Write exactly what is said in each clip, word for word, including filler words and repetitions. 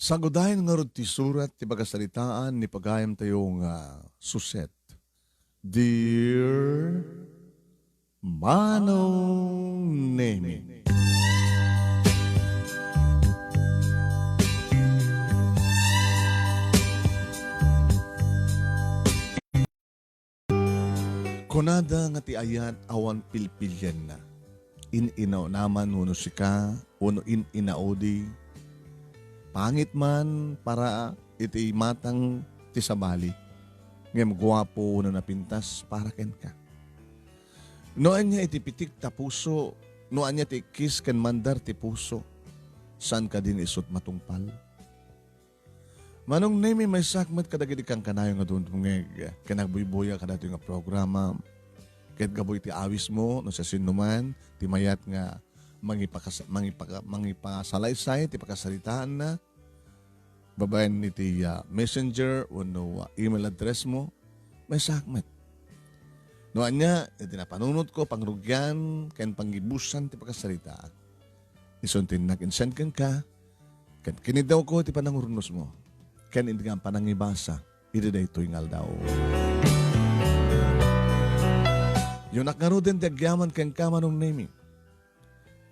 Sagudayen ngarud ti surat ti pakasaritaan ni pagayamtayo nga Suset. Dear Manong Nemi. Kunada nga ti ayat awan pilpilienna. In-inauna man wenno sika, wenno in-inaudi. Pangit man para iti matang ti sabali. Ngem guapo wenno napintas para kenka. No ania iti pitik ta puso, no ania ti ikkis ken mandar ti puso, saan kadin isut matungpal? Manong Nemi, maysak met kadagiti kankanayo nga dumdumngeg ken agbuybuya kadatoy nga programa. Ket gapu iti awismo, no siasinoman ti mayat nga mangipakas-, mangipaka-, mangipasalaysay ti pakasaritaanna, babaen iti, ah, messenger wenno, ah, email address mo, maysak met. No ania, iti napanunotko, pangrugian, ken panggibusan ti pakasaritaak. Isun ti innak insend kenka, ket kinidawko iti panangurnosmo, ken iti nga panangibasa iti daytoy nga aldaw. Yunak ngaruden ti agyaman kenka, Manong Nemi.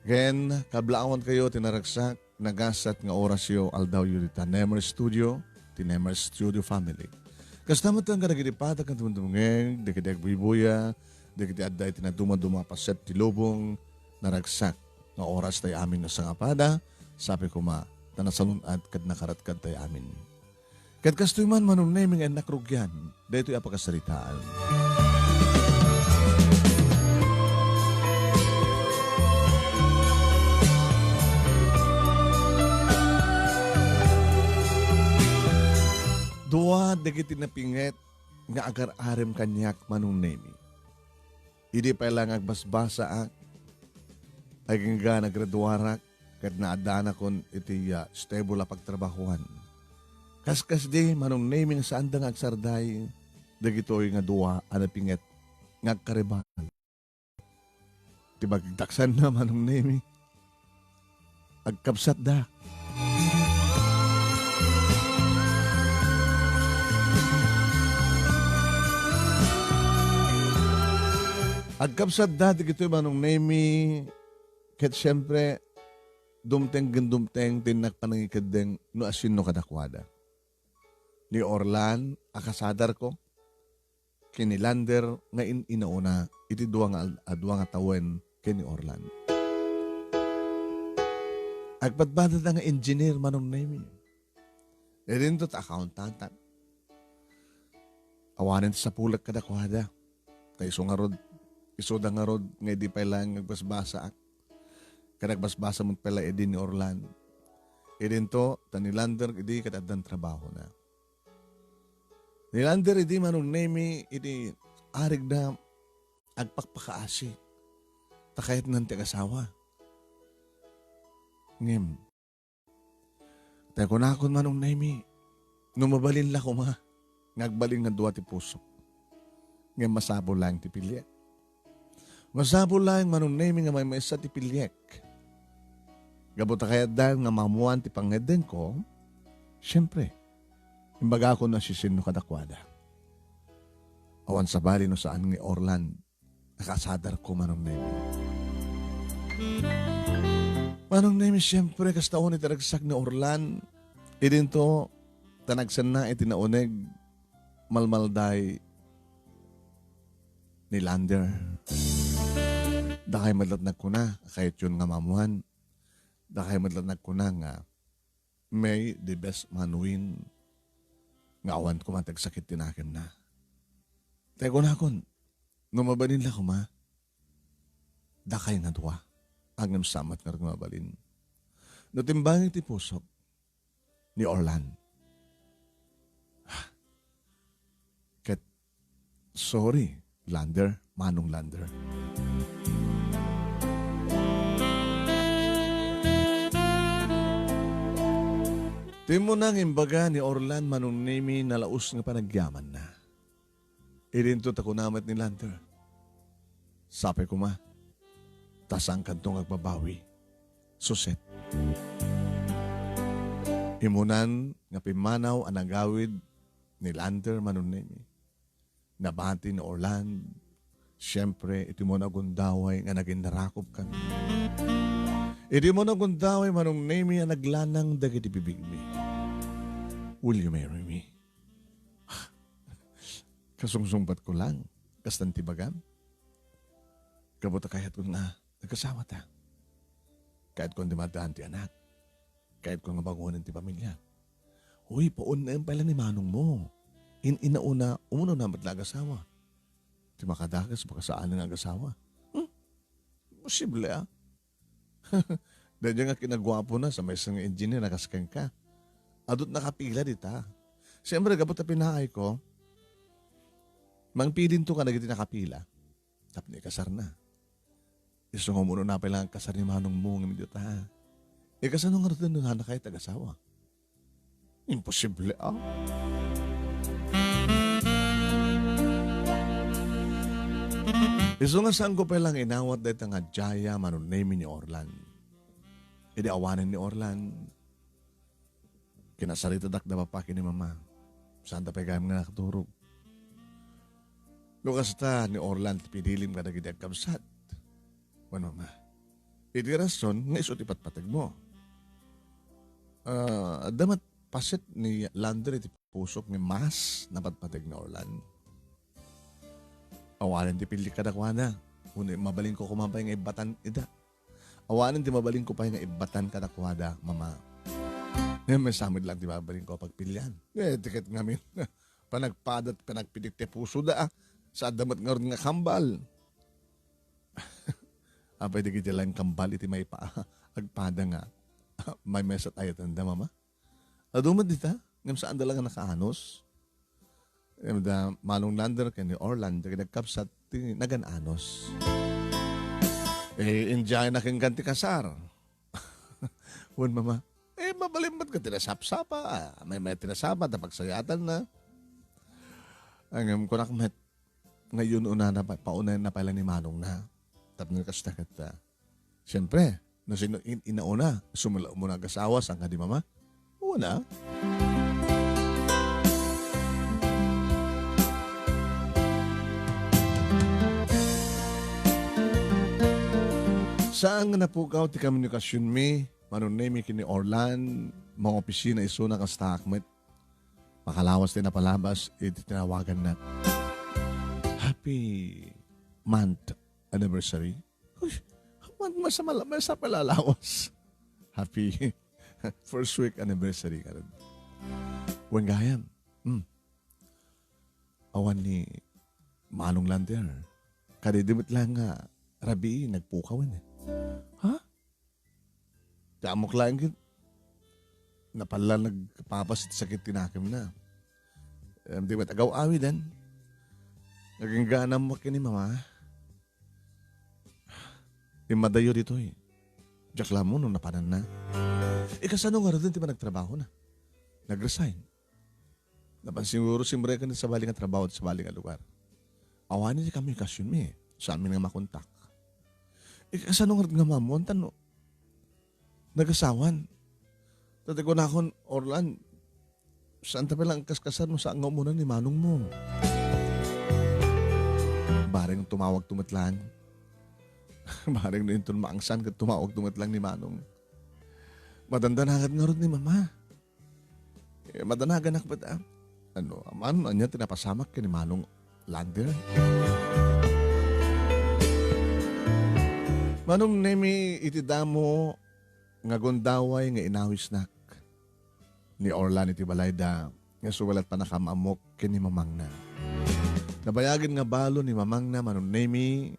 Ken kablaawankayo ti naragsak, nagasat nga orasyo, aldawyo dita Nemer Studio, ti Nemer Studio family. Kasta met kadagiti pata ken tumtumngeg, dagiti agbuybuya, dagiti adda iti nadumaduma a paset ti lubong, naragsak nga oras tay amin nga sangapada, sapay koma, ta nasalun-at ket nakaratkad tay amin. Ket kastoy man, Manong Nemi, nga innak rugian daytoy a pakasaritaan. Dua dagiti napinget nga agar-arem kaniak, Manong Nemi. Idi pay la nga agbasbasaak, agingga nagraduarak, ket naaddanakon iti, ah, stable a pagtrabahoan. Kaskasdi, Manong Nemi, nga saanda nga agsarday dagitoy nga dua a napinget nga agkaribal. Ti bagdaksanna, Manong Nemi, agkabsatda. Agkabsatda dagitoy, Manong Nemi, ket siempre, dumteng ken dumteng ti innak panangikeddeng no asino kadakuada. Ni Orlan a kasadarko, ken ni Lander nga in-inauna iti dua nga al-, a dua nga tawen ken ni Orlan. Agpadpadada nga engineer, Manong Nemi. Idinto ta accountant. Awanen ti sapulek kadakuada. Ta isu ngarud, isuda ngarud nga idi pay laeng nga agbasbasaak. Ket agbasbasa met pay la idi ni Orlan. Idinto, ta ni Lander idi ket addan trabahona. Ni Lander idi, Manong Nemi, iti arigna agpakpakaasi. Ta kayatnan ti agasawa. Ngem, tay kunakon, Manong Nemi, no mabalin la koma nga agbalin nga dua ti pusok, ngem masapul laeng ti piliek. Masapul laeng, Manong Nemi, nga maymaysa ti piliek. Gapu ta kayatda nga maammoan ti pangngeddengko, siempre, imbagakon no siasino kadakuada. Awan sabali no saan nga Orlan a kasadarko, Manong Nemi. Manong Nemi, siempre, kasta unay ti ragsak ni Orlan. Idinto, ta nagsenna iti nauneg, malmalday ni Lander. Dakay met la't nagkuna, kayatyon nga maammoan. Dakay met la't nagkuna nga, may the best man win nga awan koma ti agsakit ti nakenna. Tay kunakon, no mabalin la koma, dakay nga dua, ngem saan met ngarud nga mabalin. No timbangi ti pusok ni Orlan. Ket, sorry, Lander, Manong Lander. Ti immuna nga imbaga ni Orlan, Manong Nemi, nalaus nga panagyamanna. Idinto ta kuna met ni Lander, sapay koma, ta saankanto nga agbabawi. Suset. Imunan nga pimmanaw a nagawid ni Lander, Manong Nemi. Nabati ni Orlan. Siempre, iti umuna a gundaway nga naginarakop kami. Iti umuna a gundaway, Manong Nemi, a naglanang dagiti bibigmi. "Will you marry me?" Kasungsungbatko lang. Kastan ti bagam. Gapu ta kayatko nga nagasawa ta. Kayatko nga dimaddaan ti anak. Kayatko nga bangonen ti pamilya. Uy, paunnaem pay la ni manongmo. In-inauna, umunona met la agasawa. Ti makadakes, makasaan nga agasawa. Hmm? Posible, ah. Daydiay nga kinaguapona sa maysa nga engineer a kas kenka. Adu't nakapila dita. Siyempre, gapu ta pinaayko, mangpilinto kadagiti nakapila. Tapno ikasarna. Isu nga umunona pay la nga agkasar ni manongmo ngem dita. Ikasano ngarud no nana kayat agasawa? Imposible, ah. Isu nga saanko pay la nga inawat dayta nga diaya, Manong Nemi, ni Orlan. Idi awanen ni Orlan, kinasaritadak da papa ken ni mama. Saanda pay gayam nga nakaturog. No kasta, ni Orlan ti pinilim kadagiti agkabsat. Wen mama, iti rason nga isu ti patpategmo. Ah, adda met paset ni Lander iti pusok nga mas napatpateg ni Orlan. Awanen ti pillik kadakuada. Wen mabalinko koma pay nga ibbatan ida. Awanen ti mabalinko pay nga ibbatan kadakuada, mama. Ngem sa met lang ti mabalinko a pagpilian. Eh, ti ket ngamin, panagpadat, panagpitik ti pusoda, ah. Sa adda met ngarud nga kambal. Apay dagiti laeng kambal iti maipa-, agpada nga maymaysa ti ayatenda, mama? Adu met dita, ngem saanda la nga nakaanos. Ngem da Manong Lander ken ni Orlan, dagiti agkabsat ti nagan-anos. Eh, indiay na kenka ti kasar. Wen, mama. Eh, mabalin met nga ti nasapsapa, ah. Maymay ti nasapa, ta pagsayatanna. Ngem kunak met, nga inunana pay, paunayenna pay la ni manongna. Tapno kasta ket, ah, siempre, no sino in-, inauna, sumala umuna agasawa, saan kadi, mama? Una. Saan nga napukaw ti komunikasionmi, Manong Nemi ken ni Orlan, mangopisina isuna kasta met. Makalawas ti napalabas iti tinawaganna. Happy month anniversary. Uy, man-, masama la-, masapay la lawas. Happy first week anniversary, ngarud. Wen gayam. Hmm. Awan ni Manong Lander. Kadidi met lang nga rabii, nagpukawen, eh. Ha? Ti ammok laeng ket napallan nagpapas iti sakit ti nakemna. Em, di met agaw-awiden. Nagingganam mo ken ni mama. Immadayo ditoy. Diak la ammo no napananna. Ikasano ngaruden ti panagtrabahona? Nag-resign. Napan siguro simreken ti sabali nga trabaho, ti sabali nga lugar. Awanen ti komunikasionmi, saanmi nga makontak. Ikasano ngarud nga maammuan ta no nagasawan? Ta ti kunakon, Orlan, saanta pay lang agkaskasar no saan nga umuna ni manongmo. Bareng tumawagto met lang. Bareng no inton maangsan ket tumawagto met lang ni manong. Madandanangan ngarud ni mama. Eh, madanaganak met, ah. Ano, aman, ania ti napasamak ken ni Manong Lander? Manong Nemi, iti damo nga gundaway nga inawisnak ni Orlan iti balayda, nga sumalat pannakaammok ken ni mamangna. Nabayagen nga balo ni mamangna, Manong Nemi,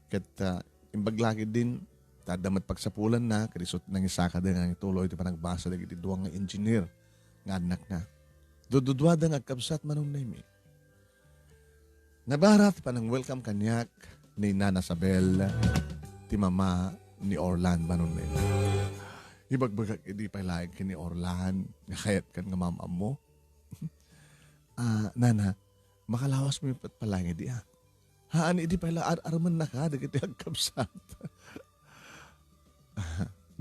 ket, ah, imbag la ketdin, ta adda met pagsapulanna, ket isu ti nangisakada nga ituloy ti panagbasa dagiti dua nga engineer nga annakna. Dududuada nga agkabsat, Manong Nemi. Nabara ti panang-welcome kaniak ni Nana Sabel, ti mama ni Orlan, Manong Nemi. Ibagbagak idi pay laeng ken ni Orlan nga kayatkan nga maam-ammo. Ah, Nana, makalawasmi met pay laeng idi, ah. Haan idi pay la ar-armennaka dagiti agkabsat.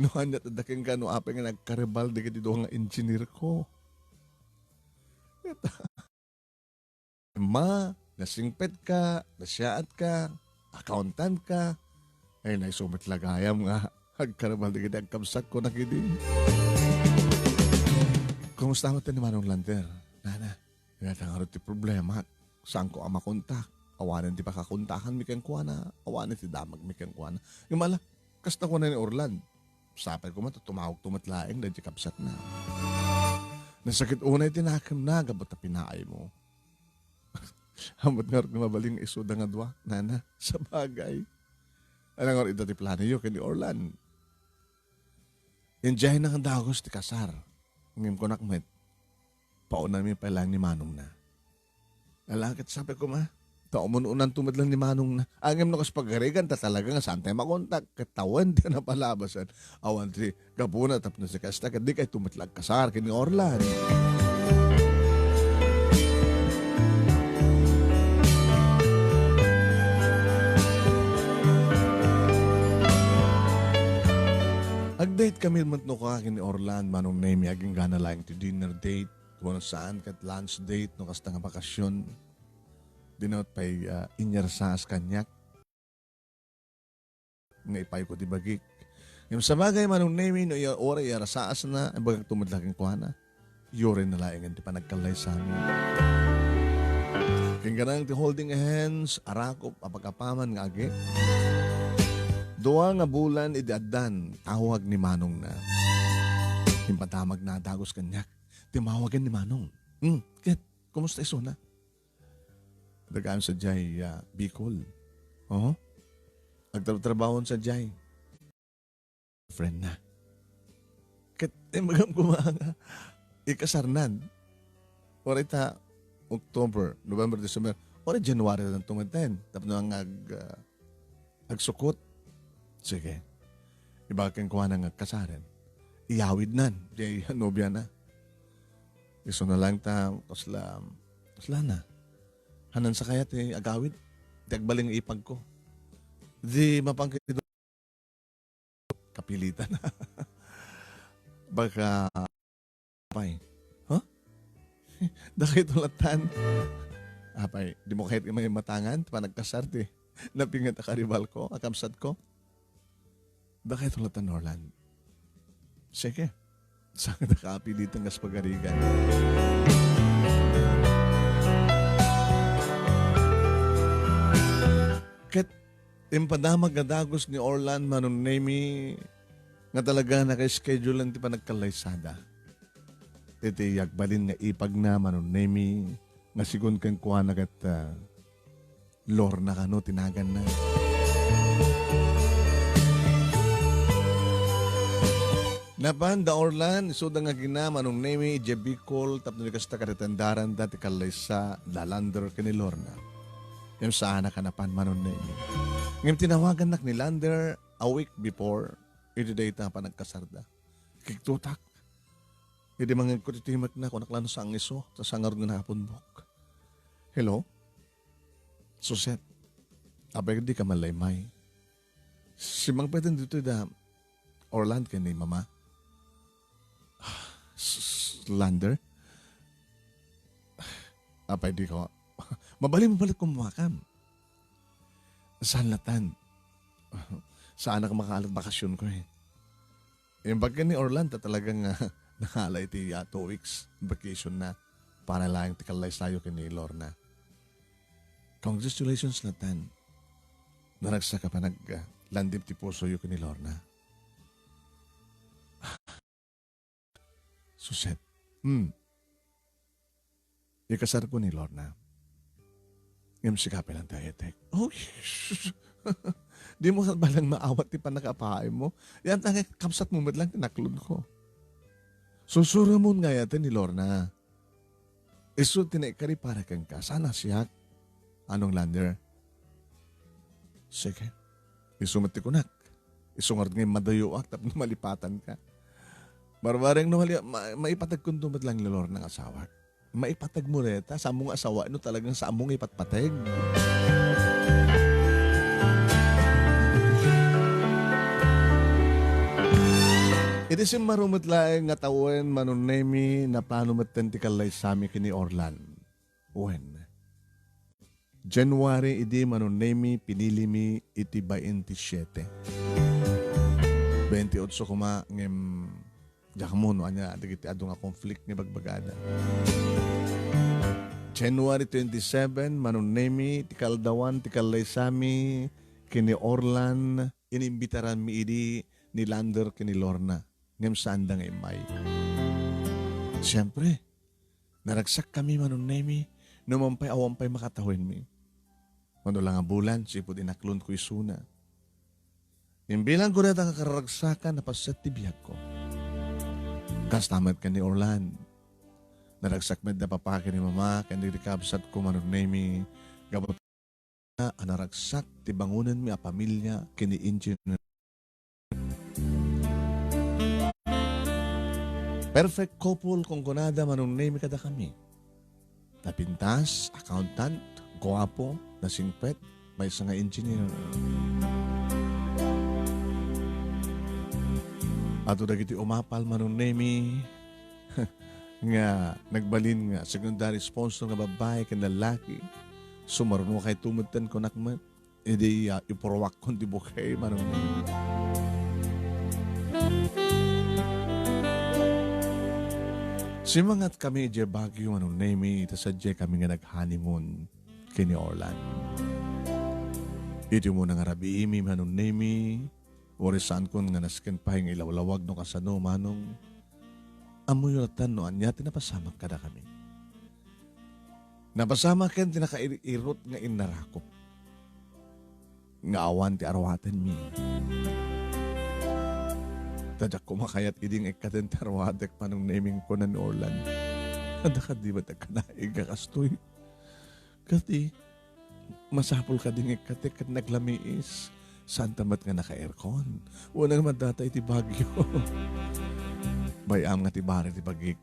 No ania ti daken ka, no apay nga nagkaribal dagiti dua nga engineer ko. Ket, ma, nasingpet ka, nasiaat ka, accountant ka. Ay, naisu met la gayam nga agkaribal dagiti agkabsatko na kidi. Kumusta met ni Manong Lander? Nana, ania ngarud ti problema. Saanko a makontak. Awanen ti pakakontakanmi kenkuana. Awanen ti damagmi kenkuana. Ngem ala, kasta kuna ni Orlan. Sapay koma ta tumawagto met laeng daydi kabsatna. Nasakit unay ti nakemna gapu ta pinaaymo. Ammok ngarud nga mabalin nga isuda nga dua, nana. Sabagay. Ala ngarud ita ti planoyo ken ni Orlan? Idiayna nga dagus ti kasar. Ngem kunak met, paunanmi pay laeng ni manongna. Ala, ket sapay koma, ta umun-unanto met laeng ni manongna. Ngem no kas pagarigan, ta talaga nga saantay makontak, ket tawen ti napalabasan. Awan ti gapuna tapno si kasta, ket dikayto met la agkasar ken ni Orlan. Agdate kami met no ka ken ni Orlan, Manong Nemy, agingga laeng ti dinner date. Wenno saan ket lunch date no kasta nga bakasyon. Dina met pay, ah, inyarsaas kaniak nga ipayko ti bagik. Ngem sabagay, Manong Nemy, no iya-, uray iyarsaasna, ibagakto met la kenkuana. Iyurayna laengen ti panagkallaysami. Ken kanang ti holding hands, arakop a pag-apaman nga agi. Dua nga bulan idi addan, tawag ni manongna. Impadamagna a dagus kaniak. Timawagen ni manong. Hmm, ket, kumusta isuna? Tagaan sadiay, ah, Bicol. Oh? Agtratrabahon sadiay. Friend na. Ket, eh, magam kumaanga. Ikasarnan. Uray ta, October, November, December. Uray January na tumeten. Tapno ang ag-, ah, agsukot. Sige. Ibaga kenkuana nga agkasaren. Iyawidnan. Diay nobia na. Isuna laeng ta, kasla, kasla na. Hanan sa kaya ti agawid? Ti agbalin nga ipagko. Di mapangkit kapilitan. Baka, apay. Huh? Dakayto latan. Apay, dimo kayat nga maimatangan ti panagkasar ti napinget a karibalko, a kabsatko? Dakayto latan, Orlan. Sige. Saan ka kapilitan kas pagarigan? Ket impadamag a dagus ni Orlan, Manong Nemy, nga talaga naka-schedule ti panagkallaysada. Iti agbalin nga ipagna, Manong Nemy, nga sigun kenkuana ket, ah, Lorna kano ti naganna. Napan da Orlan, isuda nga agina, Manong Nemy, idiay Bicol, tapno di kasta karetendaran da ti kallaysa da Lander ken ni Lorna. Ngem saanak a napan, Manong Nemy. Ngem tinawagannak ni Lander a week before, idi dayta panagkasarda. Kigtotak. Idi mangegko ti timekna, kunak la no saan nga isu, ta saan ngarud nga nakapunbok. Hello? Suset, apay dika malaymay? Simmangpeten ditoy da Orlan ken ni Mama. S-, s-, Lander? Apay dika, mabalin mo pala kumuakam. Saan latan? Saanak makaalat bakasyonko, eh. Imbag ken ni Orlan, ta talagang, ah, nakala iti, ah, two weeks vacation na para laeng ti kallaysayo ken ni Lorna. Congratulations latan. Naragsak a panag-, ah, landip ti pusoyo ken ni Lorna. Suset. Hmm. Ikasarko ni Lorna. Ngem sika pay lang ti ayetek. Oh, Jesus. Di mo sa balang maawat ti panakapaay mo. Yan ta nga kabsat mo met lang tinaklod ko. Susuramon nga ayaten ni Lorna. Isu ti naikari para kenka. Sana siak. Anong Lander? Sige. Isu met ti kunak. Isu ngarud nga madayoak tapno malipatan ka. Barbareng no mali-, ma-, maipatagko met lang ni Lorna nga asawak. Maipatag mo reta, sa mo nga asawa, no talagang sa mo nga ipatpateg. Iti simmaro met laeng nga tawen, Manong Nemi, naplano metten ti kallaysami ken ni Orlan. Wen, January idi, Manong Nemi, pinilimi iti baintisiete. Baintiotso koma, ngem diak ammo no ania dagiti adu nga conflict nga ibagbagada. January twenty-seven, Manong Nemi, ti kaaldawan ti kallaysami ken ni Orlan, inimbitaranmi idi ni Lander ken ni Lorna, ngem saanda nga immay. Siempre, naragsakkami, Manong Nemi, no man pay awan pay makatawenmi. Mano la nga bulan, sipud inaklonko isuna. Imbilangko dayta nga kararagsakan a paset ti biagko. Kasta met ken ni Orlan. Naragsak met da papa ken ni mama ken dagiti kabsatko, Manong Nemi, gapu ta a naragsak ti bangonenmi a pamilia ken ni Engineer. Perfect couple, kunkunada, Manong Nemi, kadakami. Napintas, accountant, guapo, nasingpet, maysa nga engineer. Ato dagiti umapal, Manong Nemi, nga nagbalin nga secondary sponsor nga babbai ken lallaki. Sumaruno kayto metten, kunak met. Idi, ah, ipurwakkon ti bouquet, Manong Nemi. Simmangatkami idiay Baguio, Manong Nemi, ta sadiay kami nga nag-honeymoon ken ni Orlan. Iti umuna nga rabiimi, Manong Nemi, uray saankon nga nasken pay nga ilawlawag no kasano, Manong. Ammoyo latta no ania ti napasamak kadakami. Napasamaken ti nakair-irot nga innarakop nga awan ti aruatenmi. Ta diak koma kayat idi nga ikkaten ti aruatek, Manong Nemi, kuna ni Orlan. Adda kadi met a kanaig a kastoy? Ket di, masapul kadi nga ikkatek ket naglamiis. Saanta met nga naka-aircon. Wen, nga maddata iti Baguio. Bay-am nga ti bara ti bagik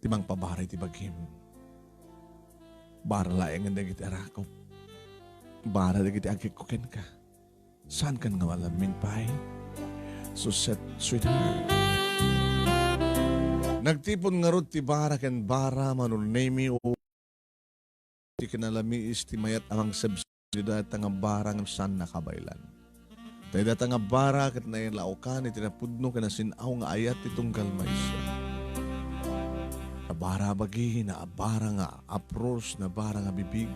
ti mangpabara iti bagim. Bara laengen dagiti arakop. Bara dagiti agikko kenka. Saankan nga malammin pay? Suset, sweetheart. Nagtipon ngarud ti bara ken bara, Manong Nemi, o ti kinalamiis ti mayat a mangsebseb dayta nga bara ngem saan nakabaylan. Ta dayta nga bara ket nailaokan iti napudno ken nasin-aw nga ayat ti tunggal maysa. Nabara a bagi, nabara nga apros, nabara nga bibig.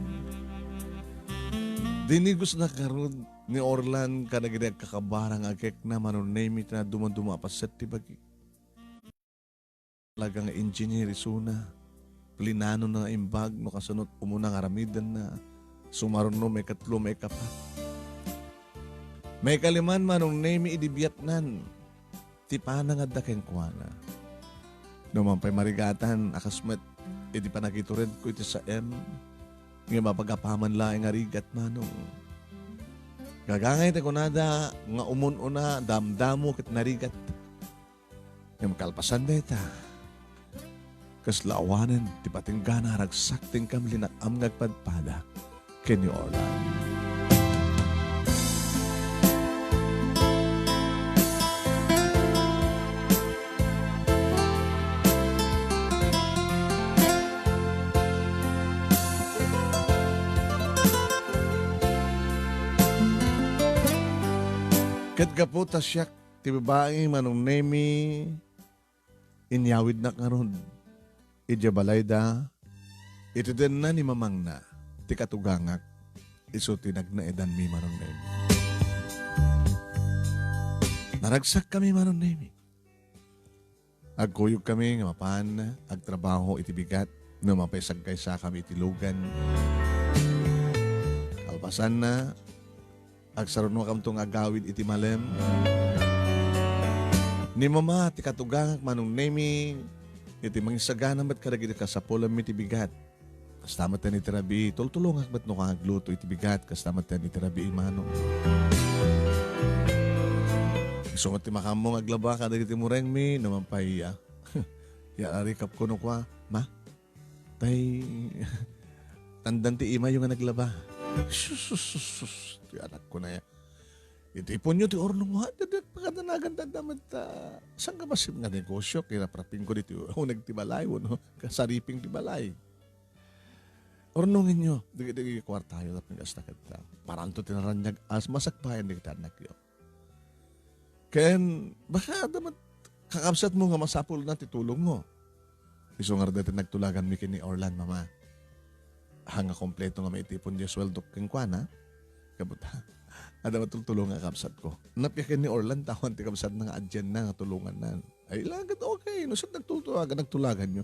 Dinigusna ngarud ni Orlan kadagiti agkakabara nga agekna, Manong Nemi, ti nadumaduma a paset ti bagi. Talaga nga engineer isuna. Plinanona nga imbag no kasanot umuna nga aramidenna. Sumaruno, maikatlo, maikapat. Maikalima, Manong Nemi, idi biatnan ti panangadda kenkuana. No man pay marigatan, a kas met idi panagituredko iti saem, nga mapagapaman laeng a rigat, Manong. Gagangay ti kunada nga umun-una, damdamo ket narigat. Ngem kalpasan dayta, kasla awanen ti patinggana a ragsak ti inkam linak-am nga agpadpada ken ni Orlan. Ket gapu ta siak ti babai, Manong Nemi, inyawidnak ngarud idiay balayda, iti denna ni mamangna, ti katugangak, isu ti nagnaedanmi, Manong Nemi. Naragsakkami, Manong Nemi. Agkuyogkami nga mapan agtrabaho iti bigat no mapaisagsagkami iti lugan. Kalpasanna, agsarunokamto nga agawid iti malem. Ni Mama ti katugangak, Manong Nemi, iti mangisagana met kadagiti kasapulanmi ti bigat. Kasta met iti rabii, tultulongak met no agluto iti bigat, kasta met iti rabii, Manong. Isu met ti makaammo nga aglaba kadagiti murengmi, no man pay, ah, ya, arikapko no kua, "Ma, tay, andan ti imayo nga naglaba." Sus, sus, sus, sus, ti anakko na ya. Iti ipunyo ti urnongmo, adda, adda, pakadanagan, adda met, ah, saan ka masip nga negosyo, kiraprapingko ditoy uneg ti balay, wenno kasariping ti balay. Urnongenyo, dagiti kuartayo, tapno kasta ket, ah, paranto ti naraniag, as masakbayan dagiti annakyo. Ken, baka adda met kakabsatmo nga masapulna ti tulongmo. Isu ngarud ti nagtulaganmi ken ni Orlan, Mama. Haan nga kompleto nga maitipon ti sueldo kenkuana. Kabut-, adda matultulong nga kabsatko. Napia ken ni Orlan, ta awan ti kabsatna nga adianna nga tulonganna. Ay, laeng ket okay. No, saan nagtutulagan, nagtulaganyo?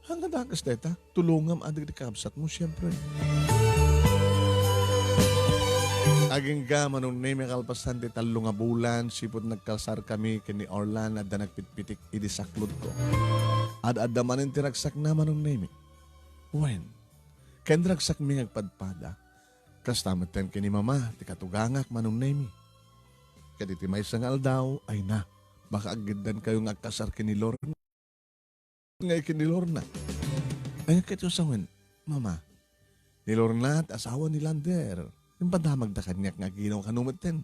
Haan nga dakes dayta, tulongam, adda ti kabsatmo, siempre. Agingga, Manong Nemi, kalpasan ti tallo nga bulan, sipud nagkasarkami ken ni Orlan, adda nagpitpitik idi saklodko. Ad-adda manen ti ragsakna, Manong Nemi. Wen, ken ragsakmi nga agpadpada. Kasta metten ken ni Mama, ti katugangak, Manong Nemi. Ket iti maysa nga aldaw, ay na, baka aggiddankayo nga agkasar ken ni Lorna. Nga ken ni Lorna. Ay, ket sawen, Mama, ni Lorna ti asawa ni Lander. Impadamagda kaniak nga aginaw kano metten.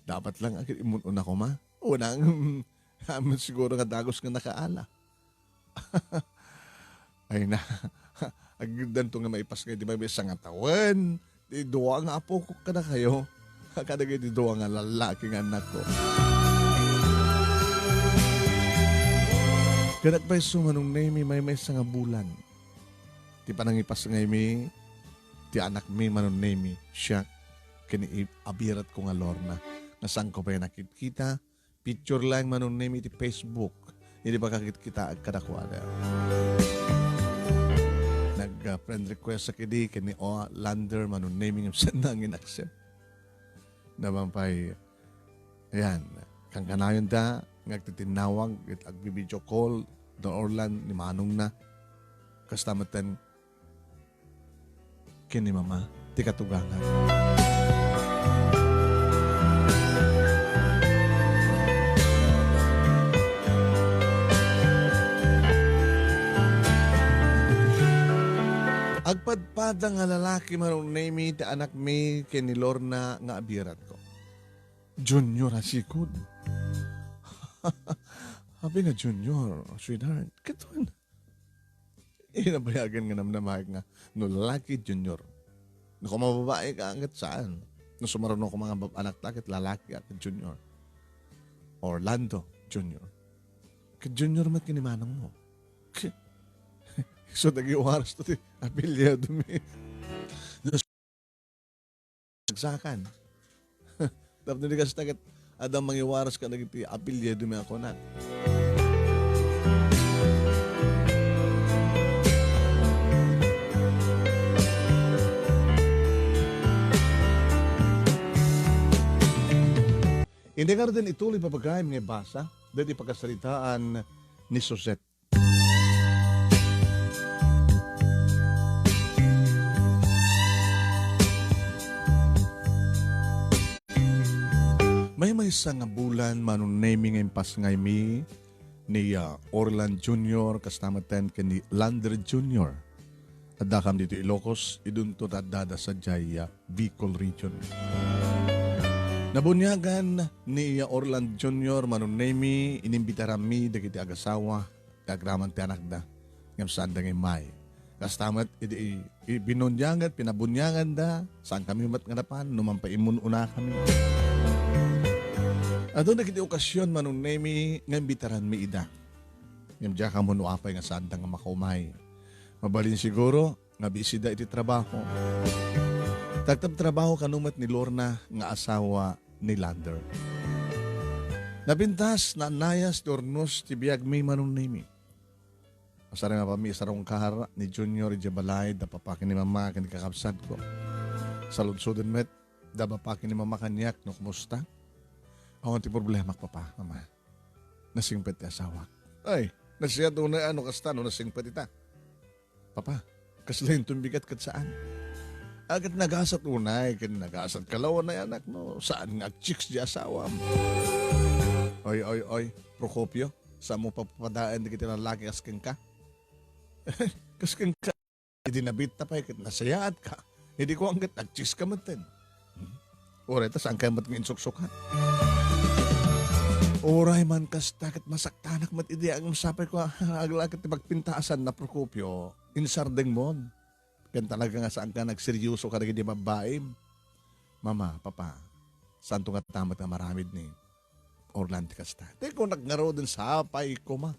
Dapat lang agin-, immun-una koma. Unang, amin siguro nga dagus nga nakaala. Ay na, agdanto nga maipasngay ti maymaysa nga tawen, ti dua nga apok kadakayo, kadagiti dua nga lallaki nga annakko. Ken agpayso, Manong Nemi, maymaysa nga bulan. Ti panangipasngaymi, ti anakmi, Manong Nemi, siak, ken i-, abiratko nga Lorna, nga saanko pay nakitkita, picture laeng, Manong Nemi, iti Facebook. Idi pakakitkitaak kadakuada. Nag, ah, friend request ak idi ken ni Orlan, Manong Nemi, ngem saan nangin accept. Naman pay, ayan, kankanayonda, nga agtitinnawag, ket agbi-video call, ni Orlan, ni manongna. Kasta metten, ken ni Mama ti katugangan. Agpadpada nga lalaki, Manong Nemi, ti anakmi ken ni Lorna nga abiratko. Junior a sikod. Abi nga junior, sweetheart. Ket wen, inabayagan nga namnamaek nga no lalaki, junior. No koma babae ka, ket saan. No sumaruno koma nga bab-, anakta, ket lalaki, ket junior. Orlando Junior. Ket junior met ken ni manongmo. Ket, isu dagiti oras to ti apelyidomi. Sagsakan. Tapno di kasta ket adda mangiwaras kadagiti apelyidomi a kunak. Indi ngaruden ituloy, papagaem, nga ibasa dagiti pakasaritaan ni Suzette. Maymaysa nga bulan, Manong Nemi, nga impasngaymi ni, ah, Orlan Junior, kasta metten ken ni Lander Junior. Addakam ditoy Ilocos, idunto ta addada sadiay, ah, Bicol Region. Nabuniagan ni Orlan Junior, Manong Nemi, inimbitaranmi dagiti agasawa nga agraman ti anakda, ngem saanda nga immay. Kasta met idi i-, i-, binuniagan, pinabuniaganda, saankami met nga napan, no manpaimmun-unakami. Adun dagiti okasion, Manong Nemi, nga imbitaranmi ida. Ngem diak ammo no apay nga saanda nga makaumay. Mabalin siguro, nga bisida iti trabaho. Tagtagtrabaho kano met ni Lorna nga asawa ni Lander. Napintas, naannayas ti urnos ti biagmi, Manong Nemi. Masarayaw a pammi isarungkar ni Junior idiay balay, da papa ken ni mama ken ni kakabsatko. Saludsoden met, da papa ken ni mama kaniak no kumusta. Awan ti problemak, papa, mama. Nasingpet ti asawak. Ay, nasayaat unay a no kasta no nasingpet ita. Papa, kasla inton bigat ket saan? Ket nagasat unay, ken nagasat ka laeng, anak, no? Saan nga ag-chicks ti asawam? Oy, oy, oy, Procopio, saanmo papapadaen dagiti lalaki kas kenka? Kas kenka, idi nabitta pay ket nasayaat ka. Idi kuan ket ag-chicks ka metten. Hmm? Uray ta saan kayo met nga insuksukan? Uray man kasta ket masaktanak met idi ag-, sapay ko, ah, aglaket ti pagpintasan na Procopio, insardeng mon. Ken talaga nga saan ka nagseryoso kadagiti babbaim. Mama, papa, saanto nga tamet nga maramid ni Orlan ti kasta. Ti kunak ngaruden, sapay koma.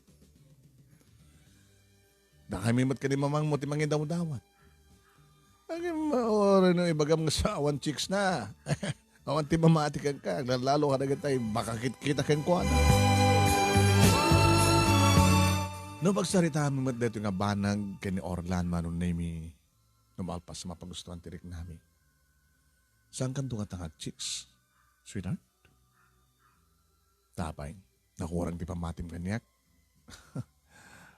Dakami met ken ni mamang mo ti mangidawdawat. Agim, uray no ibagam nga sa awan chicks na. Awan ti mamati kenka, aglalalo kadagitay makakitkita kenkuana. No pagsaritaami met daytoy nga banag ken ni Orlan, Manong Nemi, no malpas sa mapagustuhan ti riknami. Saan kanto nga tangag chicks, sweetheart? Tapay, nakurang ti pammatim kaniak.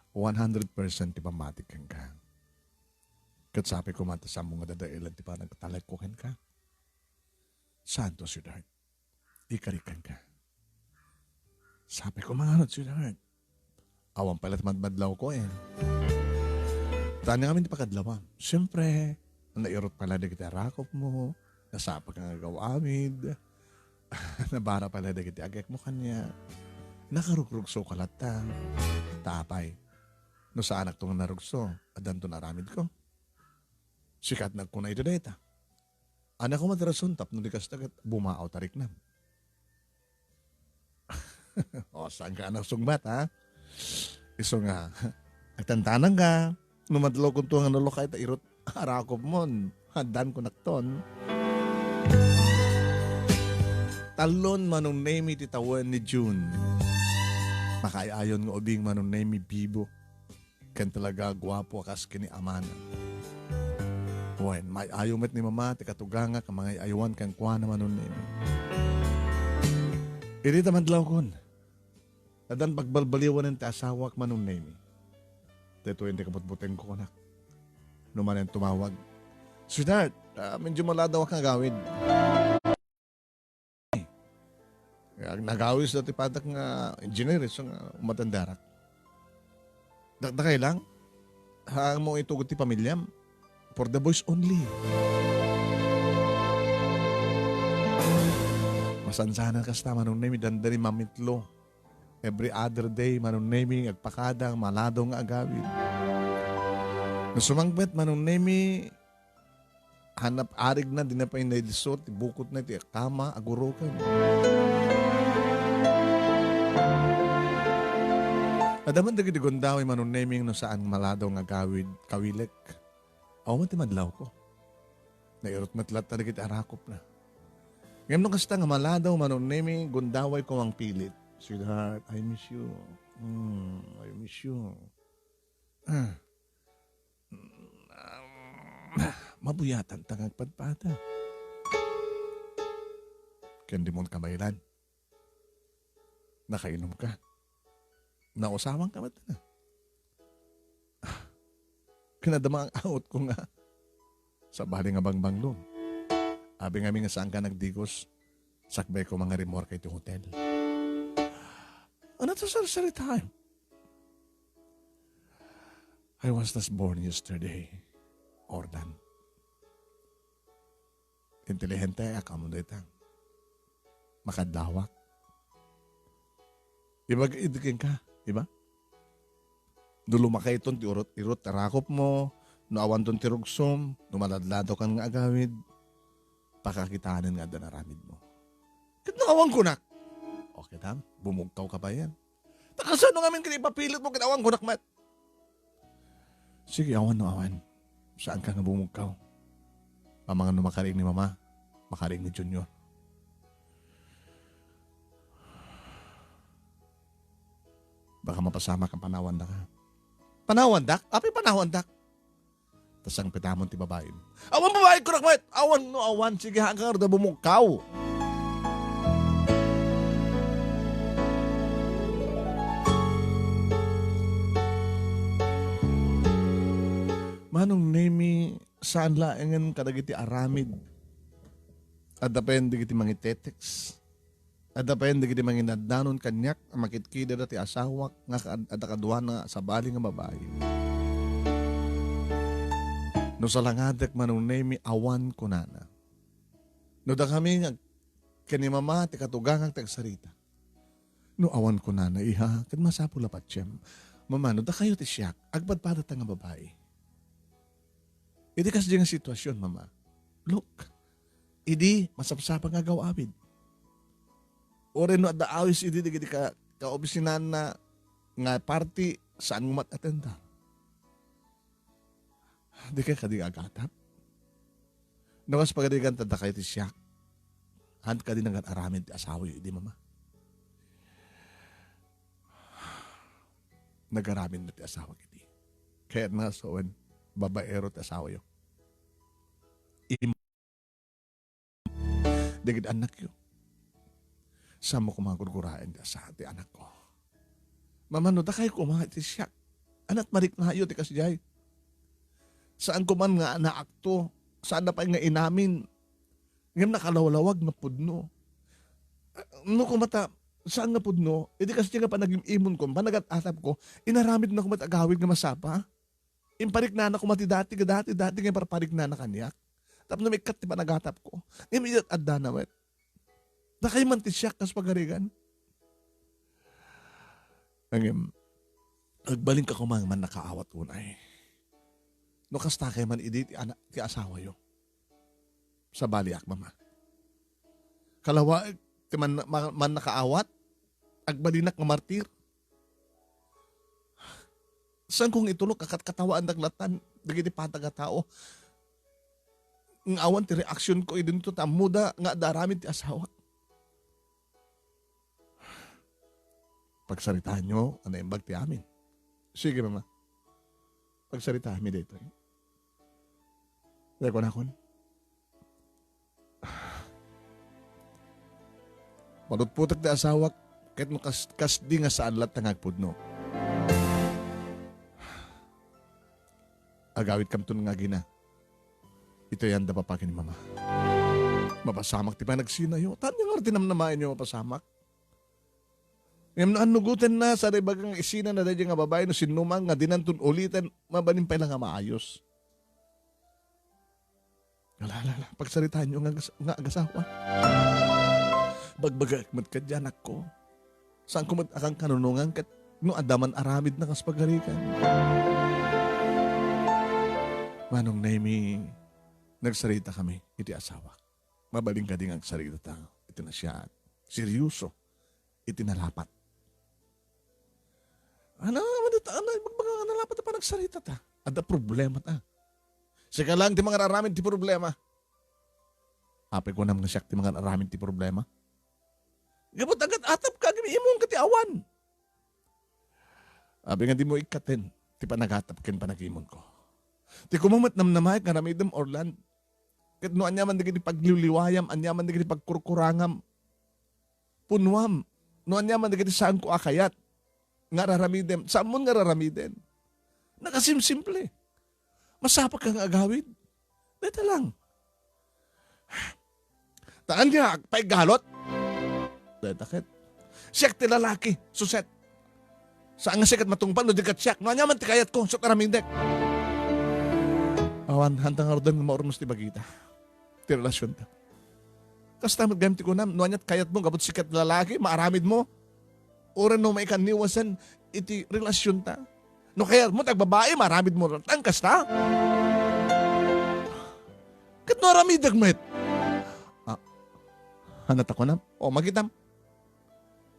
One hundred percent ti pammatik kenka. Ket sapay koma ta saanmo nga dadaelan ti panagtalekko kenka. Saanto, sweetheart? Ikarik kenka. Sapay koma ngarud, sweetheart. Awan pay la ti madmadlawko, eh. Ta ania ngamin ti pakadlawam? Siempre, nairut pay la dagiti arakopmo, nasapa ka nga agaw-awid, nabara pay la dagiti agekmo kaniak, nakarugrugsoka latta. Ta apay, no saanakto nga narugso, addanto nga aramidko. Sika ti nagkuna iti dayta. Ania koma ti rason tapno di kasta ket bumaaw ta riknam? O, saan ka nasungbat, ha? Isu nga, agtantanangka, no madlawkonto nga nalukay ta irut arakopmon, addanko nakton. Tallon, Manong Nemi, ti tawen ni June. Makaay-ayon nga ubing, Manong Nemi, bibo. Ken talaga guapo a kas ken ni amana. Wen, may-ayo met ni Mama ti katugangak a mangay-aywan kenkuana, Manong Nemi. Idi ta madlawkon, addan pagbalbaliwanen ti asawak, Manong Nemi. Daytoy ti kabutbutengko kunak. No manen tumawag, "Sweetheart, ah, medyo maladawak nga agawid." Nga nagawis dati padak nga engineer, isu nga umatendarak. Dakdakay lang, haan mo itugot ti pamiliam, for the boys only. Masansanan kasta, Manong Nemi, dandani mamitlo. Every other day, Manong Nemi, agpakada, maladaw nga agawid. No sumangpet, Manong Nemi, hanap arigna, dina pay nailisur ti bukotna iti kama, aguroken. Adda man dagiti gundaway, Manong Nemi, no saan maladaw nga agawid, kawilek. Awan ti madlawko. Nairut met latta dagiti arakopna. Ngem no kasta nga maladaw, Manong Nemi, gundaway ko mangpilit. "Sweetheart, I miss you. Mm, I miss you." Ah. Mm, ah, mabuyatan ta nga agpadpada. Ken dimon kabaelan. Nakainom ka. Nausawan ka met. Kinadama ang awat ko nga sabali nga bangbanglo. Abi ngamin nga saan ka nagdigos, sakbay ko mangarimmuar ka iti hotel. Ano to, sir, sir, time? I was just born yesterday, Ordan. Intelihente, a, kamo dayta. Makadlawak. Ibag-, idi kenka, di ba? No lumakayton ti urot-irot a rakopmo, no awanton ti rugsom, no maladladaw kan nga agawid, pakakitanen nga adda aramidmo. Ket no awan kunak, okay tam, bumugkaw ka pa yan. Ta kasano ngamin ket ipapilit mo ket awan kunak met? Sige, awan no awan. Saan ka nga bumugkaw? Amangan no makariing ni Mama, makariing ni Junior. Baka mapasamak a panawandak. Panawandak? Apay panawandak? Ta sangpetamon ti babaim. Awan babaik, kunak met! Awan no awan, sige, hanggang arda bumugkaw. Manong Nemi, saan laengen kadagiti aramid. Adda payen dagiti mangitetext. Adda payen dagiti manginaddanon kaniak a makitkidada ti asawak nga kad-, adda kaduana a sabali nga babai. No salangadek, Manong Nemi, awan kunana. No dakami nga ken ni Mama ti katugangak ti agsarita. No awan kunana, iha, ket masapul a patiem. Mama, no dakayo ti siak, agpadpadata nga babai. Idi kasdi nga sitwasyon, Mama, look, idi masapsapa nga agaw-awid. Uray no adda awis idi dagiti ka-, kaopisinana nga parti, saan met attenda. Dika kadi agatap? No kas pagarigan ta dakay ti siak, haan kadi nga aramid ti asawayo idi, Mama? Nagaramid na ti asawak idi. Kayatna sawen, babaero ti asawayo. Im-, dagiti annakyo. Saanmo koma gurguraen ti asa-, ti anakko. Mama, no dakay koma ti siak. Ania ti mariknayo ti kasdiay? Saan koma nga anaakto. Saan na pay nga inamin. Ngem nakalawlawag nga pudno. No koma ta, saan nga pudno, idi kasdiay nga panagim-imonko, panagat-atapko, inaramidna koma ti agawid nga masapa. Impariknana koma ti dati, dati, dati nga imparpariknana kaniak. Tapno maikkat ti panagatapko. Ngem idiay addana met. Dakay man ti siak kas pagarigan. Ngem, agbalinka koma nga mannakaawat unay. No kasta kay man idi ti ana-, ti asawayo. Sabaliak, Mama. Kalawaek ti man-, ma-, mannakaawat, agbalinak nga martir. Saanko nga itulok a kat-, katawaandak latan dagiti patag a tao nga awan ti reaksionko idinto ta ammoda nga adda aramid ti asawak. Pagsaritaanyo a naimbag ti amin. Sige, Mama. Pagsaritaanmi daytoy. Dayta kunakon. Panutputek ti asawak, ket no kas-, kasdi nga saan latta nga agpudno. Agawidkamton nga agina. Itayanna Papa ken ni Mama. Mapasamak ti panagsinayo. Ania ngarud ti namnamaenyo mapasamak? Ngem no annugotenna, saan ibaga nga isinana daydiay nga babai no sinnoman nga dinanton uliten, mabalin pay la nga maayos. Ala, ala, ala, pagsaritaanyo nga agas-, nga agasawa. Bagbagaek met kadi, anakko. Saanko met a kankanunongan ket no adda man aramidna kas pagarigan. Manong Nemi, nagsaritakami iti asawak. Mabalin kadi nga agsaritata iti nasayaat. Serioso iti nalapat. Ano, ano, ano, ibagbaga nga nalapat a panagsaritata? Adda problemata. Sika lang ti mangararamid ti problema. Apay kunam nga siak ti mangararamid ti problema? Gapu ta agat-atapka, agim-imongka ti awan. Apay nga dimo ikkaten ti panagatap ken panagimonko? Ti koma met namnamaek nga aramidem, Orlan. Ket no aniaman dagiti pagliwliwayam, aniaman dagiti pagkurkurangam, punuam. No aniaman dagiti saanko a kayat nga araramidem, saanmon nga araramiden. Nakasimsimple. Masapaka nga agawid. Dayta lang. Ta ania, agpaiggalot? Dayta ket. Siak ti lalaki, Suset. Saan nga siak ket matungpal no di ket siak. No aniaman ti kayatko, isu ti aramidek. Awan, haanta ngaruden nga maurnos ti bagita. Ti relasionta. Kasta met gayam ti kunam, no ania ti kayatmo, gapu ta sika ti lalaki, maaramidmo. Uray no maikanniwasen iti relasionta. No kayatmo ti agbabai, maaramidmo latta, kasta? Ket no aramidek met? Ah, haanta kunam? O, makitam.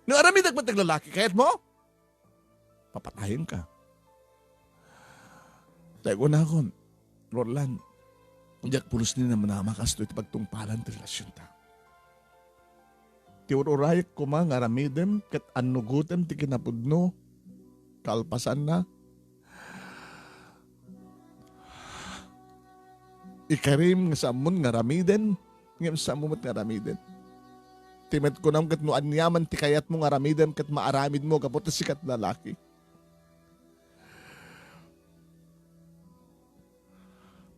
No aramidek met ti aglalaki, kayatmo? Papatayenka. Tay kunakon, Orlan, diak pulos ni namnama kastoy ti pagtungpalan ti relasionta. Ti ur-urayek koma nga aramidem ket annugotem ti kinapudno, kalpasanna, ikarim nga saanmon nga aramiden, ngem saanmo met nga aramiden. Ti met kunam ket no aniaman ti kayatmo nga aramiden ket maaramidmo gapu ta sika ti lalaki.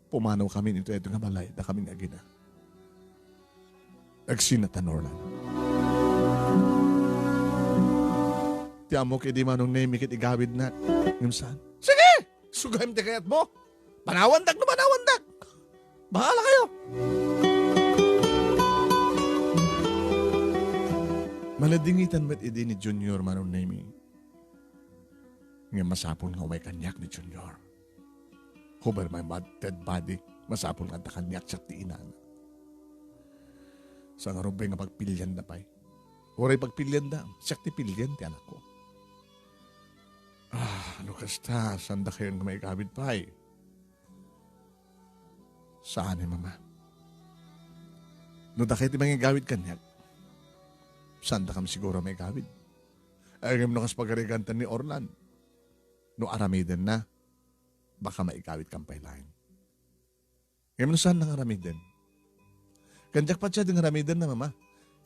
Pumanawkami iti daytoy nga balay, dakami nga agina. Agsinatan, Orlan. Ti ammok idi Manong Nemi ket igawidnak. Ngem saan? Sige! Isu gayam ti kayatmo. Panawandak no panawandak. Bahala kayo. Maladingitan met idi ni Junior, Manong Nemi. Ngem masapul nga umay kaniak ni Junior. Over my bad-, dead body, masapul nga adda kaniak siak ti inana. Sa ngarud pay nga pagpilianda pay. Uray pagpilianda, siak ti pilien ti anakko. Ah, no kasta, saandakayon nga maigawid pay? Saan, Mama. No dakay ti mangigawid kaniak, saandakam siguro maigawid. Ay, ngem no kas pagarigantan ni Orlan, no aramidenna, baka maigawidkam pay laeng. Ngem no saan nga aramiden? Ken diak pay adi nga aramidenna, Mama.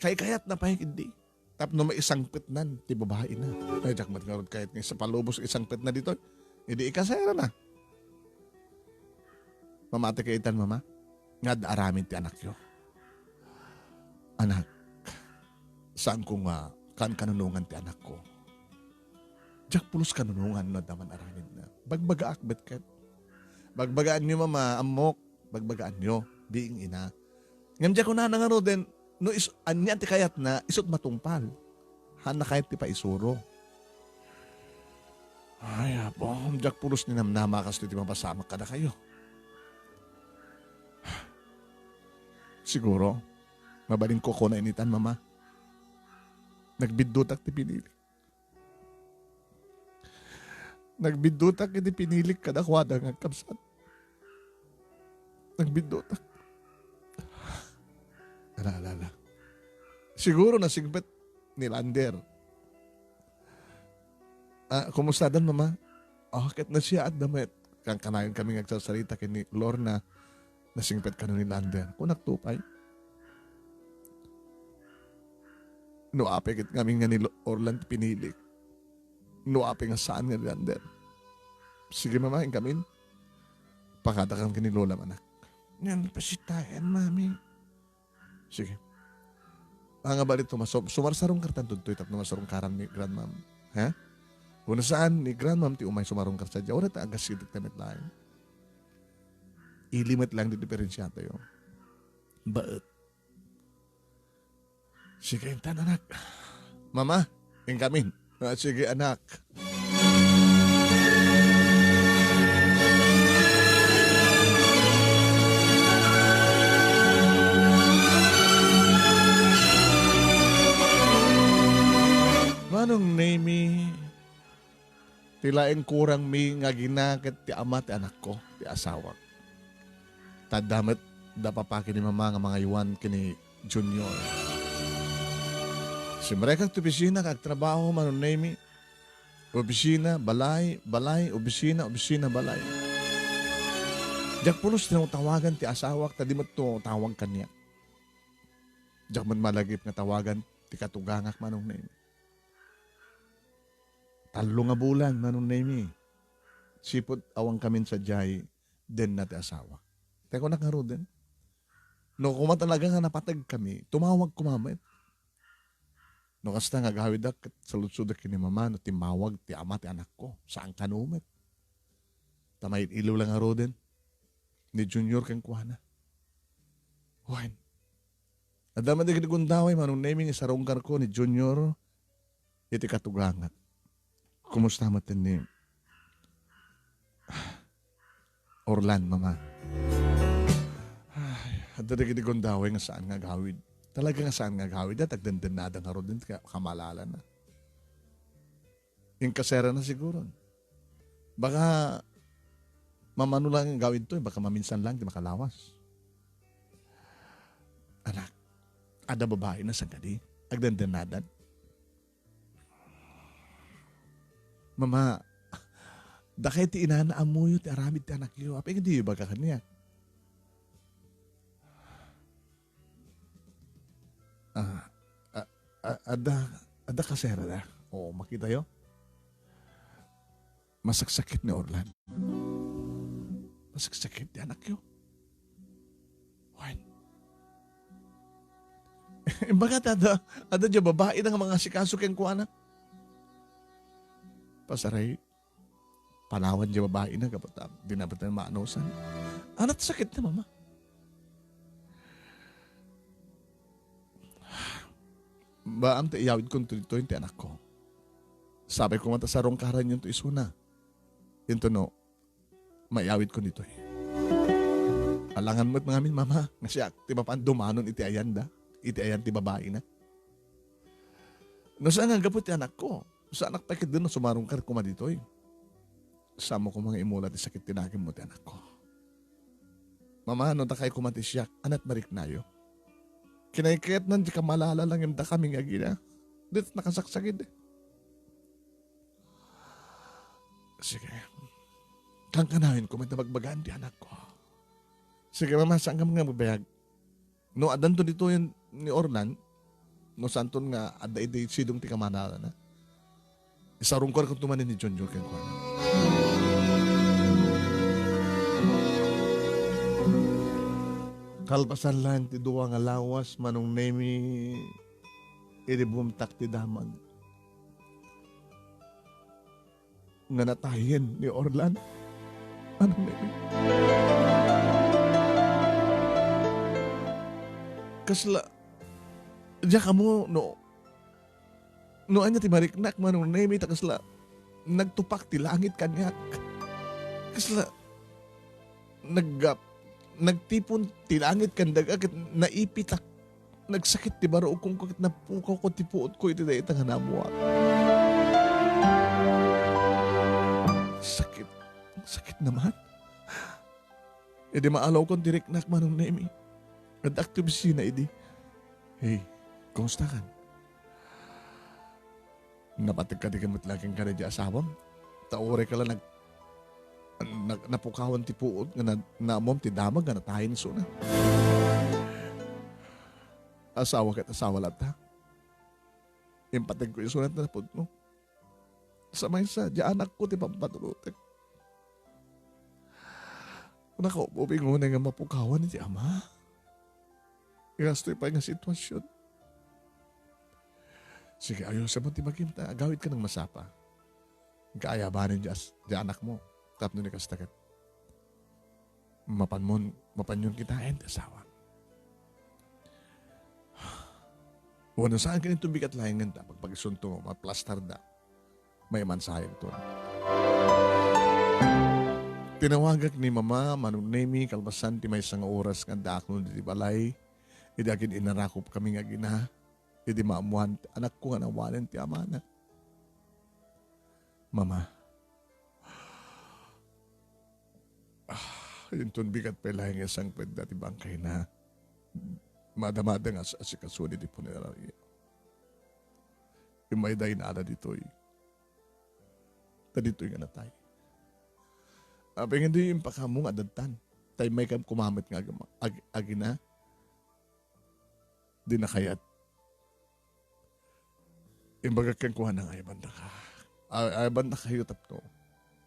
Kaykayatna pay idi. Tapno maisangpetnan ti babaina. Ay, diak met ngarud kayat nga isapalubos isangpetna ditoy. Idi ikaserana. Mamati kay itan, Mama, nga adda aramid ti anakyo. Anak, saanko nga kankanunongan ti anakko. Diak pulos kanunongan no adda man aramidna. Bagbagaak met ket. Bagbagaanyo, Mama, ammok. Bagbagaanyo, biing ina. Ngem diak kunana ngaruden, no is-, ania ti kayatna, isut' matungpal. Haanna kayat ti paisuro. Ay, Apo, diak pulos ninamnama a kastoy ti mapasamak kadakayo. Siguro, mabalinko a kuna initan, Mama. Nagbiddutak ti pinilik. Nagbiddutak iti pinilik kadakuada nga agkabsat. Nagbiddutak. Ala, ala, ala. Siguro nasingpet ni Lander. Ah, kumustadan, Mama? Ah, ket nasayaat da met. Kankanayon kami nga agsarsarita ken ni Lorna, nasingpet kano ni Lander. Kunak to pay. No apay ket ngamin nga ni Lo-, Orlan ti pinilik. No apay nga saan nga ni Lander. Sige, Mama, inkamin. Pakadakan ken ni Lola, anak. Yan, pasitayan, Mami. Sige. Ah, nga bali, tumaso-, sumarsarungkartan ditoy tapno masarungkaran ni Grandmam. Ha? Kung saan ni Grandmam ti umay sumarungkar sadiay, uray ta agassidek ta met laeng. Ili met laeng ti diferensiatayo. Baet. Sige, intan, anak. Mama, inkamin. Ah, sige, anak. Manong Nemi, ti laeng kurangmi nga agina ket ti ama ti anakko, ti asawak. Ta adda met da papa ken ni mama nga mangaywan ken ni Junior. Simrekak ti opisina ket agtrabaho, Manong Nemi. Opisina, balay, balay, opisina, opisina, balay. Diak pulos tinawtawagan ti asawak ta di met tumawtawag kaniak. Diak met malagip nga tawagan ti katugangak, Manong Nemi. Tallo nga bulan, Manong Nemi. Sipud awan kamin sadiay, denna ti asawak. Tay kunak ngaruden, no koma talaga nga napateg kami, tumawag koma met. No kasta nga agawidak ket saludsodak ken ni mama no timmawag ti ama ti anakko, saan kano met. Ta mail-ilo la ngaruden ni Junior kenkuana. Wen, adda met dagiti gundaway, Manong Nemi, nga isarungkarko ni Junior iti katugangak. Kumusta met ni Orlan, Mama? Ay, adda dagiti gundaway nga saan nga agawid. Talaga nga saan nga agawid. At agdendennada ngaruden ti ka-, kamalalana. Inkaserana siguro. Baka mamano lang nga agawid to, eh. Baka maminsan lang ti makalawas. Anak, adda babaina sangkadi. Agdendennada. Mama, dakay ti inana ammoyo ti aramid ti anakyo. Apay nga diyo ibaga kaniak? Ah, a-, a-, adda, adda kaserada. Oo, makitayo. Masaksakit ni Orlan. Masaksakit ti anakyo. Wen. Imbagada, adda, adda diay babaina nga mangasikaso kenkuana. Pasaray, panawan diay babaina, gapu ta, di na ba tayo maanusan? Anat sakit na, Mama. Baam ta iyawidkonto ditoy ti anakko. Sapay koma ta sarungkaranyon to isuna. Intono, maiyawidkon ditoy. Alangan met ngamin, Mama, nga siak ti mapan dumanon iti ayanda, iti ayan ti babaina. No saan nga gapu ti anakko, saanak pay ketdi no sumarungkar koma ditoy. Saanmo koma nga imula ti sakit ti nakemmo ti anakko. Mama, no dakay koma ti siak, ania't mariknayo? Kinaykayatnan ti kamalala ngem dakami nga agina. Dito't nakasaksakit. Sige. Kankanayon koma ti bagbagaan ti anakko. Sige, Mama, saan ka nga magbayag? No addanto ditoy ni Orlan, no saanton nga adda idi sidong ti kamanalana, isarungkarkonto manen ni Junior kenkuana. Kalpasan laeng ti dua nga lawas, Manong Nemi, idi bumtak ti damag nga natayen ni Orlan. Ano, Nemi? Kasla, diak ammo no, no ania ti mariknak, Manong Nemi, ta kasla nagtupak ti langit kaniak. Kasla naggap-, nagtipon ti langit ken daga ket naipitak. Nagsakit ti barukongko ket napukawko ti puotko iti dayta nga naammoak. Sakit. Sakit naman. Idi maalawkon ti riknak, Manong Nemi. Addak ti opisina idi. Hey, kumusta kan? Napateg kadi met laeng kenka daydi asawam? Ta uray ka la nag-, nag-, napukawan ti puot nga na-, naammom ti damag nga natayen isuna. Asawa ket asawa latta. Impategko isuna ti napudno. Sa maysa, diay anakko ti pampatulutek. Nakaupubi ngunay nga mapukawan iti ama. Kastoy pay nga sitwasyon. Sige, ayusem ti bagim ta agawidka nang masapa. Kaayabanen diay as-, diay anakmo. Tapno ni kasta ket mapanmon, mapanyon kitaen ti asawam. Wenno saan ket inton bigat laengen ta pagpagisunto, maplastarda. Maimansayegton. Tinawagak ni Mama, Manong Nemi, kalpasan ti maysa nga oras nga addaakon iti balay, idi agin-inarakop kami nga agina, idi maammoan ti anakko nga nawanen ti amana. Mama, ah, inton bigat pay laeng nga sangpetda ti bangkayna, madamada nga as-, asikasudi ti punerarya. Immayda inala ditoy. Ta ditoy nga natay. Apay nga di impakamo nga adadtan? Ta immaykam koma met nga agama-, ag-, agina. Di nakayat. Imbagak kenkuana nga ayabandaka. Ay-, ayabandakayo tapno.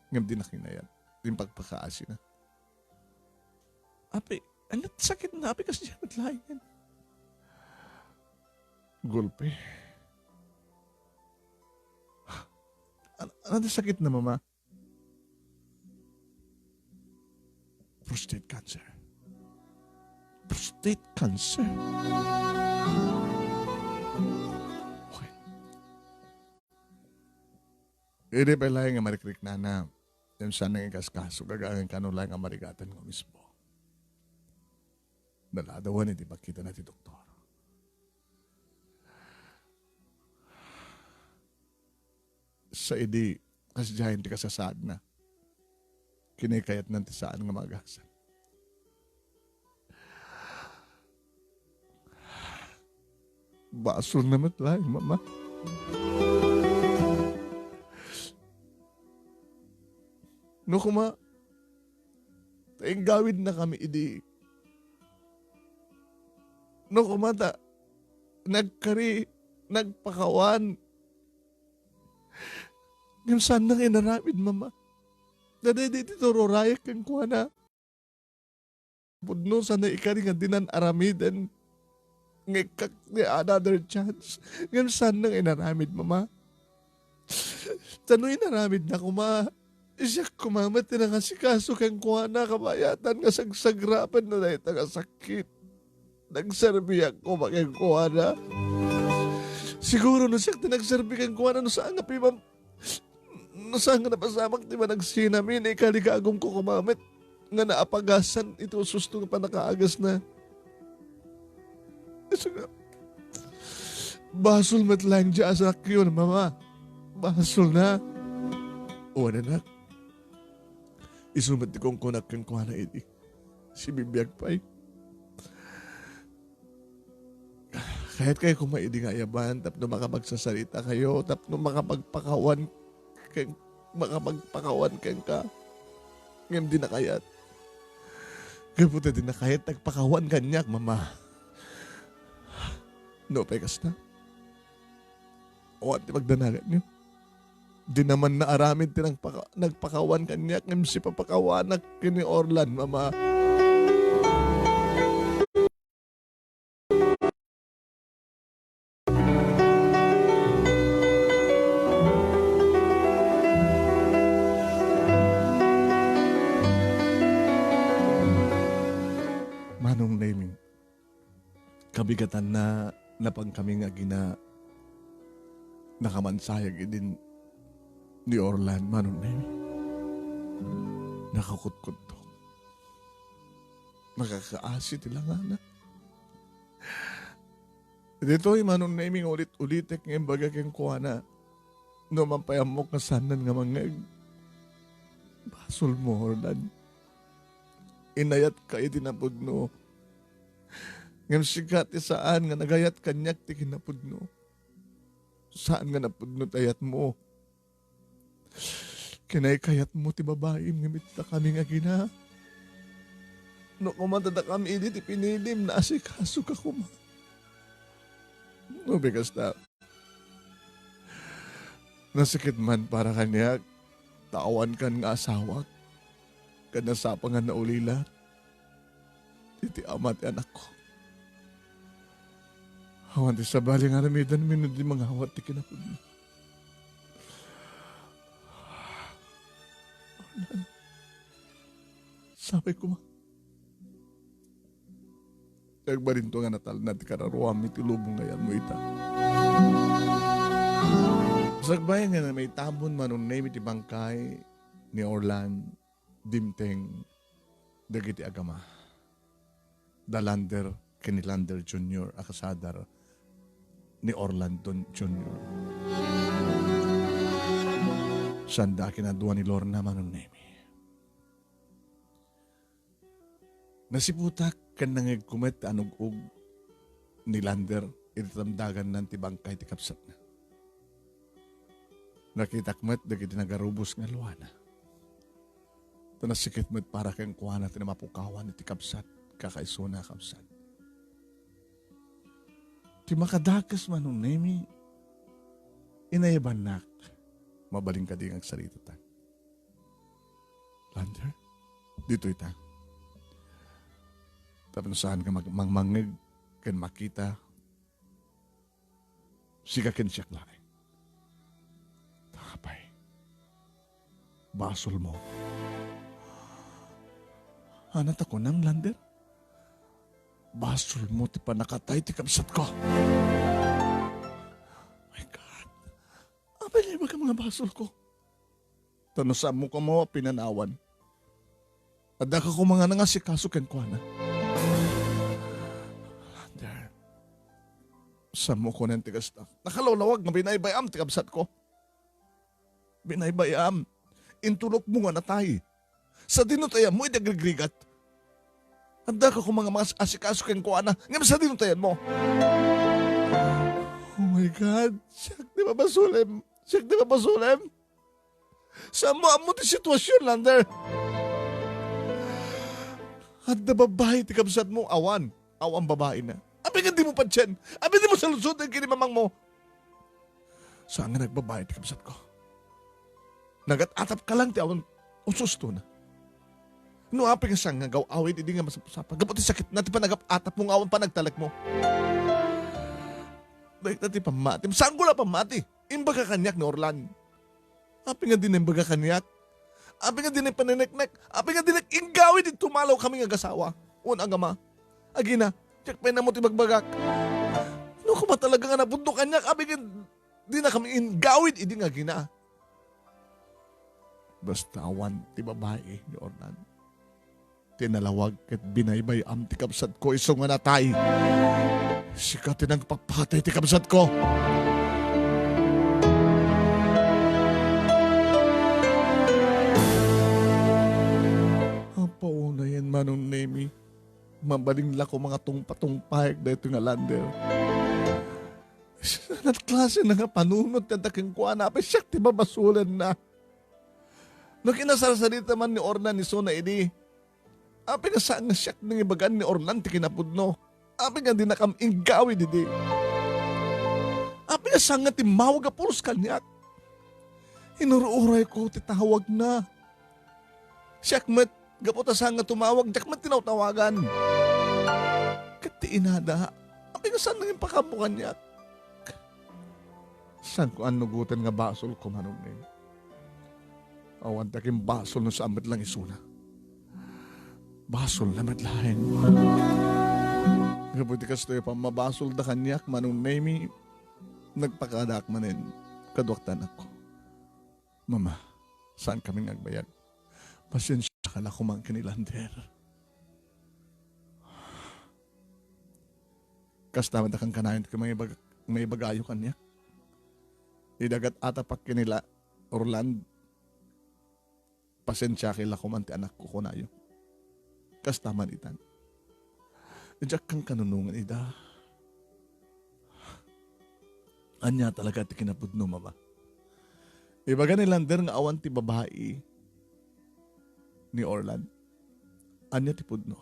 Ngem di nakinayat. Di impakpakaasina. Apay, ania't sakitna? Apay, kasdiay met laeng. Gulpi. An-, ano ti sakitna, Mama? Prostate cancer. Prostate cancer? Okay. Idi pay laeng nga marikriknana, ngem saan nga ikaskaso, gagangen kano laeng nga marigatan nga mismo. Naladawan iti pagkitana ti doktor. Sa idi, kasdiayen ti kasasaadna. Kinaykayatnan ti saan nga magasat. Basolna met laeng, Mama. No koma, ta inggawidnakami idi. No koma ta nagkari, nagpakawan. Ngem saanna nga inaramid, Mama. Daydi ti tururayak kenkuana. Pudno, saanna ikari nga dinan aramiden. Nga ikkak ni another chance. Ngem saanna nga inaramid, Mama. Ta no inaramidna koma, siak koma met ti nangasikaso kenkuana, kabayatan nga sagsagrapenna dayta nga sakit. Nagserbiak koma kenkuana. Siguro no siak ti nagserbi kenkuana, no saan nga pimam-, no saan nga napasamak ti managsinami, naikaligagumko koma met nga naapagasan iti ususto nga pannakaagasna. Isu nga, basol met laeng diay asakyon, Mama. Basolna. Wen, anak. Isu met ti kunkunak kenkuana idi sibibiag pay. Kayatkayo koma idi nga ayaban tapno makapagsasaritakayo, tapno makapagpakawan ken-, makapagpakawan kenka. Ngem dina kayat. Gapu ta dina kayat nagpakawan kaniak, Mama. No pay kasta, awan ti pagdanaganyo. Dina man naaramid ti nagpaka-, nagpakawan kaniak ngem sipapakawanak ken ni Orlan, Mama. Manong Nemy, kabigatanna, napankami nga agina-, nakamansayag idin ni Orlan, Manong Nemy. Nakakutkudto. Nakakaasi ti langana. Ditoy, Manong Nemy, nga ulit-ulitek nga imbaga kenkuana, no man pay ammok nga saanen nga mangngeg, basolmo, Orlan. Inayatka iti napudno. Ngem sika ti saan nga nagayat kaniak ti kinapudno. Saan nga napudno ti ayatmo. Kinaykayatmo ti babaim ngem ittakami nga agina. No koma ta dakami idi ti pinilim, naasikasoka koma. No, bigasta. Nasakit man para kaniak, ta awankan nga asawak, ken nasapangan naulila iti ama ti anakko. Awan ti sabali nga aramidenmi no di mangawat ti kinapudno. Sapay koma. Agbalinto nga natalna ti kararuam iti lubong nga yanmo ita. Sakbay nga maitabon, Manong Nemy, ti bangkay ni Orlan, dimteng dagiti agama da Lander ken ni Lander Junior a kasadar ni Orlan Junior. Saanda a kinadua ni Lorna, Manong Nemy. Nasiputak ken nangngegko met ti anug-og ni Lander idi tamdagannan ti bangkay ti kabsatna. Nakitak met dagiti nagarubos nga luana. Ta nasakit met para kenkuana ti namapukawan iti kabsat, kakaisuna a kabsat. Ti makadakes, Manong Nemy, inayabannak. Mabalin kadi nga agsaritata? Lander, ditoy ta. Tapno saan nga mag-, mangmangngeg ken makita, sika ken siak laeng. Apay, basolmo. Ania ta kunam, Lander? Basolmo ti pannakatay ti kabsatko. My God. Apay nga ibagam nga basolko? Ta no saanmo koma a pinanawan, addaka koma nga nangasikaso kenkuana. Lander, saanmo kunen ti kasta? Nakalawlawag nga binaybay-am ti kabsatko. Binaybay-am. Intulokmo nga natay. Sadino ti ayanmo idi agrigrigat? Addaka koma nga mangas-asikaso kenkuana, ngem sadino ti ayanmo? Oh my God, siak ti mabasolem. Siak ti mabasolem. Saanmo ammo ti situasion, Lander. Adda babai ti kabsatmo? Awan. Awan babaina. Apay nga dimo patien? Apay dimo saludsod ken ni mamangmo? Saan nga nagbabai ti kabsatko. Nagat-atapka lang ti awan usustona. No apay nga saan nga agaw-awid idi nga masapsapa, gapu ti sakitna ti panagap-atapmo nga awan panagtalekmo. Dayta ti pammatim. Saanko la pammati? Imbaga kaniak ni Orlan. Apay nga di na imbaga kaniak? Apay nga di na ipaneneknek? Apay nga di na inggawid idi tumalaw kami nga agasawa? Wen, agama. Agina, diak pay ammo ti ibagbagak. No koma talaga nga napudno kaniak, apay ket dinakam inggawid idi nga agina. Basta awan ti babai ni Orlan ti nalawag ket binaybay-am ti kabsatko isu nga natay. Sika ti nagpapatay ti kabsatko. Apo, unayen, Manong Nemi, mabalin la koma nga tungpatungpaek daytoy nga lander. Saan a klase na nga panunot ti adda kenkuana, apay siak ti babasolenna. No kinasarsarita man ni Orlan isuna idi, apay nga saan nga siak nangibagan ni Orlan ti kinapudno? Apay nga dinakam inggawid idi? Apay nga saan nga timmawag a pulos kaniak? Inur-urayko ti tawagna. Siak met, gapu ta saan nga tumawag, diak met tinawtawagan. Ket ti inada, apay nga saan nangipakaammo kaniak? Saanko annugoten nga basolko, Manong Nemi. Awan ti agimbasol no saan met lang isuna. Basolna met laeng. Gapu iti kastoy a pammabasolda kaniak, Manong Nemi, nagpakadaak manen kaduak ti anakko. Mama, saankami nga agbayag. Pasiensiaka la koma ken ni Lander. Kasta met a kankanayon ti mangibag-, maibagayo kaniak. Idi agat-atapak ken ni La-, Orlan, "Pasiensiaki la koma ti anakko," kunayo. Kasta man itan. Diak kankanunongan ida. Ania talaga ti kinapudno, Mama? Ibaga ni Lander nga awan ti babai ni Orlan. Ania ti pudno?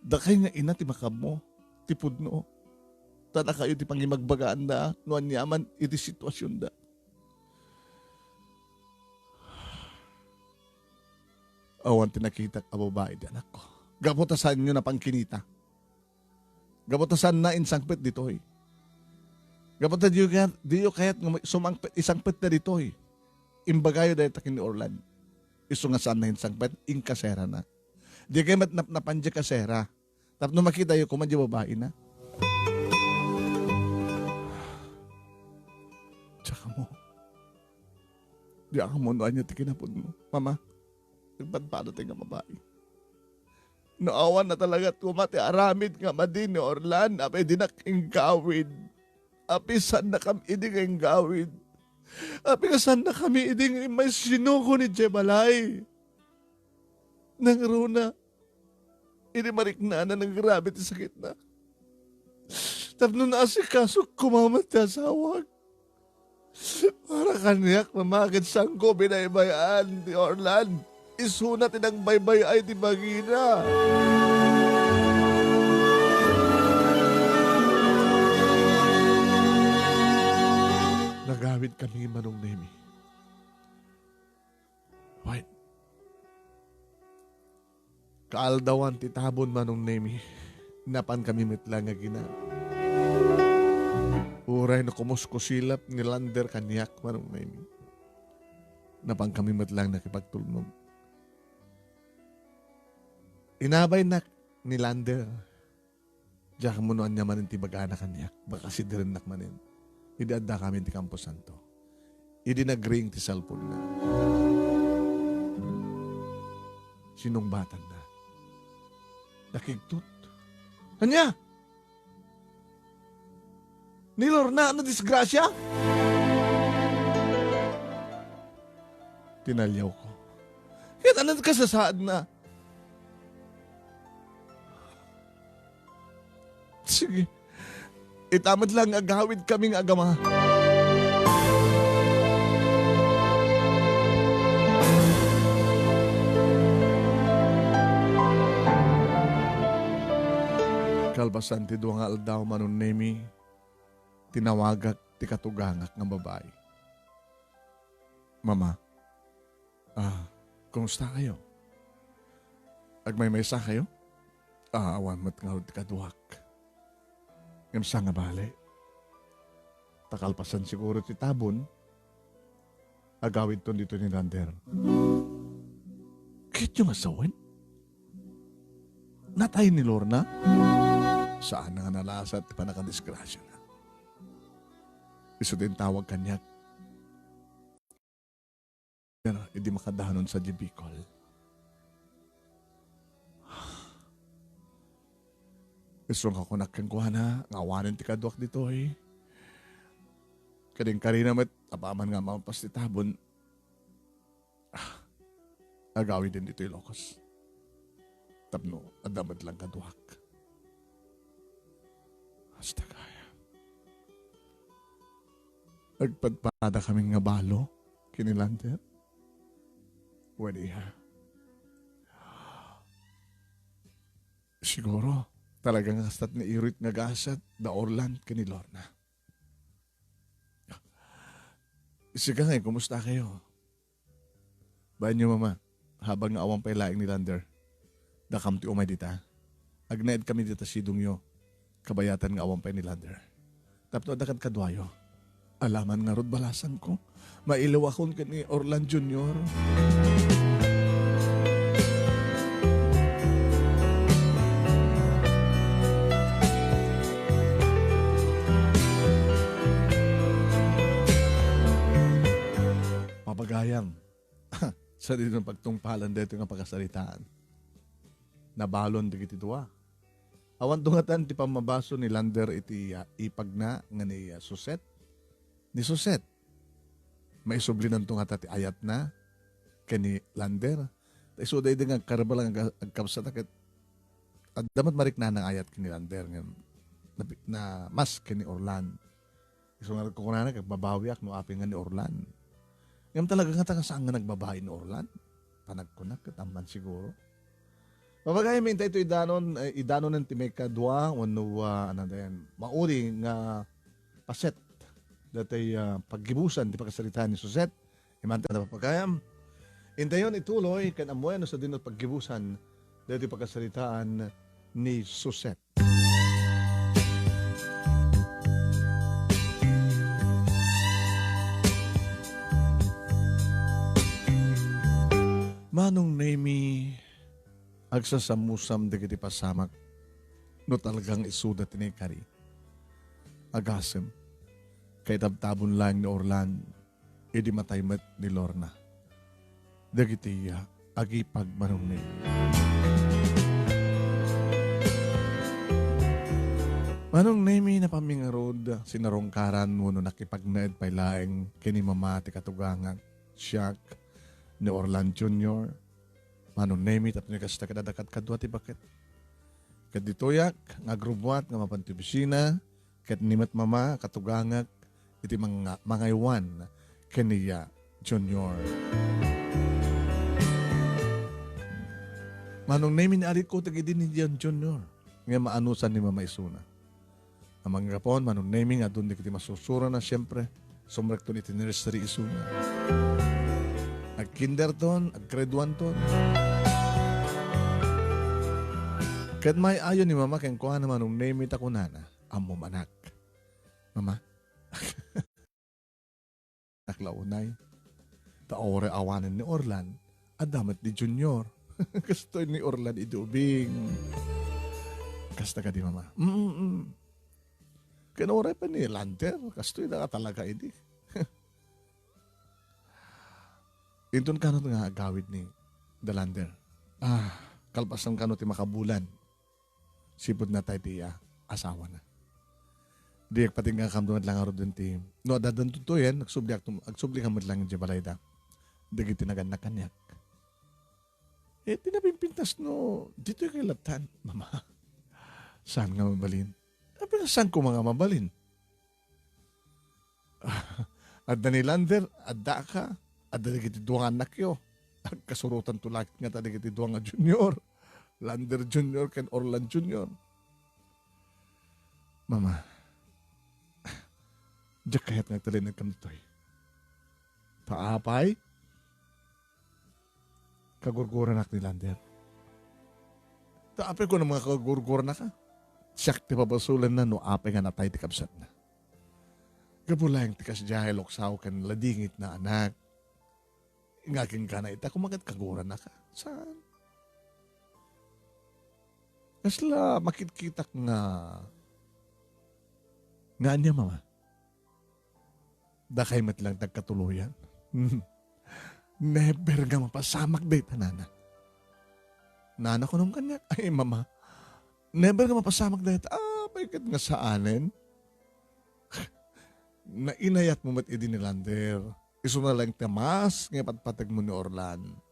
Dakay nga ina ti makaammo ti pudno. Ta dakayo ti pangimagbagaanda no aniaman iti situasionda. Awan ti nakitak a babai ti anakko. Gapu ta saanyo napangkinita. Gapu ta saanna insangpet ditoy. Gapu ta diyo kayat, diyo kayat nga sumangpet, isangpetna ditoy. Imbagayo dayta ken ni Orlan. Isu nga saanna insangpet, inkaserana. Di kay met napnapan diay kasera. Tapno makitayo koma diay babaina. Diak ammo. Diak ammo no ania ti kinapudno. Mama, nagpadpada ti nga babai. No awan na talaga koma ti aramid nga madi ni Orlan, apay dinak inggawid. Apay saannakam idi nga inggawid. Apay nga saannakami idi nga immay sinuko idiay balay. Nangruna, idi mariknana, nagrabe ti sakitna. Tapno naasikasok koma met ti asawak. Para kaniak, Mama, ket saanko binaybay-an ti Orlan. Isuna ti nangbaybay-ay ti bagina. Nagawidkami, Manong Nemi. Wen, kaaldawan ti tabon, Manong Nemi, napankami met laeng nga agina. Uray no kumuskusilap ni Lander kaniak, Manong Nemi, napankami met laeng nakipagtulnog. Inabaynak ni Lander. Diak ammo no ania manen ti ibagana kaniak, baka sidirennak manen. Idi addakami ti Camposanto, idi nagring ti cellphone-na, sinungbatanna. Nakigtot. Ania? Ni Lorna a nadisgrasia? Tinaliawko. Ket ania ti kasasaadna? Sige. Ita met laeng nga agawidkami nga agama. Kalpasan ti dua nga aldaw, Manong Nemi, tinawagak ti katugangak nga babai. Mama, ah, kumusta kayo? Agmaymaysa kayo? Ah, awan met ngarud ti kaduak. Ngem saan nga bale, ta kalpasan siguro ti tabon, agawidton ditoy ni Lander. Kayatyo nga sawen? Natay ni Lorna? saan nga nalasat ti pannakadisgrasiana. Isu ti intawag kaniak. Pero idi makadanon sadiay Bicol. Isu nga kunak kenkuana nga awanen ti kaduak ditoy. Ket inkarina met, apaman nga malpas ti tabon, agawiden ditoy Ilocos. Tapno adda met lang kaduak. Hasta kaya. Agpadpada kami nga balo ken ni Lander. Wen, iha. Siguro, talaga nga kastat ni Irit nga gasat da Orlan ken ni Lorna. Sika ngay, kumusta kayo? Baenyo, Mama, habang nga awan pay laeng ni Lander, dakam ti umay dita. Agnaed kami dita sidongyo, kabayatan nga awan pay ni Lander. Tapno adda kadkaduayo. Alaman ngarud balasangko. Mailiwakon ken ni Orlan Junior. Papagayam, sadino pagtungpalan daytoy nga pakasaritaan. Nabalon dagiti dua. Awan dungatan ti pammabasol ni Lander iti, ah, ipagna nga ni, ah, Suset. Ni Suset, maisublinanto ngata ti ayatna ken ni Lander. Ta isu daydi nga agkarbalang ag-, agkabsat ket adda met mariknana nga ayat ken ni Lander ngem napi-, na mas ken ni Orlan. Isu nga kunana, agbabawiak no apay nga ni Orlan. Ngem talaga ngata nga saan nga nagbabai ni Orlan? Panagkunak ket amman siguro. Papagayam, intay to idanon, eh, idanonen ti maikadua wenno, ah, ano din, mauli nga paset. Datay, ah, paggibusan ti pakasaritaan ni Suset. Imanta na papagayam. Intayon ituloy, ken ammoen no sadino paggibusan daytoy pakasaritaan ni Suset. Manong Nemi, agsasamusam dagiti pasamak no talagang isuda ti naikari. Agasem, kaitabtabon laeng ni Orlan, idi matay met ni Lorna. Dagiti, ah, agipag Manong Nemi. Manong Nemi, napanmi ngarud, sinarungkaran wenno nakipagnaed pay laeng ken ni Mama ti katugangak, siak, ni Orlan Junior, Manong Nemi, tapno kasta ket adda kadkadua ti baket. Ket ditoyak nga agrubbuat nga mapan ti opisina, ket ni met Mama, katugangak iti manga-, mangaywan ken ni, ah, Junior. Manong Nemi, naalitko dagidi ni Junior, nga maanusan ni Mama isuna. Amanggapon, Manong Nemi, nga adun dagiti masusurana, siempre, sumrekton iti nursery isuna. Agkinderton, aggraduanton. Ket may-ayo ni Mama kenkuana, Manong Nemi, ta kunana, "Ammom, anak." "Mama?" "Nak la unay. Ta uray awanen ni Orlan, adda met ni Junior." Kastoy ni Orlan idi ubing. Kasta kadi, Mama? "Mm, mm." "Ken uray pay ni Lander, kastoy da talaga idi." "Inton kano nga agawid ni da Lander?" "Ah, kalpasan kano ti makabulan. Sipud natay ti, ah, asawana. Diak pati nga kamdo met lang ngaruden ti, no, adda danto toyen, agsubli ak tum-, agsubli ka met lang idiay balayda. Dagiti nagannak kaniak." "Eh, ti napimpintas no, ditoy kay latan, Mama." "Saan nga mabalin?" "Apay nga saan koma nga mabalin? Adda ni Lander, adda ka, adda dagiti dua nga annakyo. Agkasurotanto laeng ngata dagiti dua nga Junior, Lander Junior ken Orlan Junior." "Mama, diak kayat nga agtalinaedkam ditoy." "Ta apay?" "Kagurguranak ni Lander." "Ta apay kunam nga kagurgurannaka? Siak ti pabasolenna no apay nga natay ti kabsatna. Gapu laeng ti kasdiay, luksaw ken ladingitna, anak. Nga kenka ita, koma ket kagurannaka. Saan?" Kasla makitkitak nga, nga ania, Mama? Dakay met lang ti agkatuloyan. Never nga mapasamak dayta, Nana. Nana, kunam kaniak, "Ay, Mama, never nga mapasamak dayta." Apay ket nga saanen? Nainayatmo met idi ni Lander. Isuna laeng ti mas nga ipatpateg mo ni Orlan.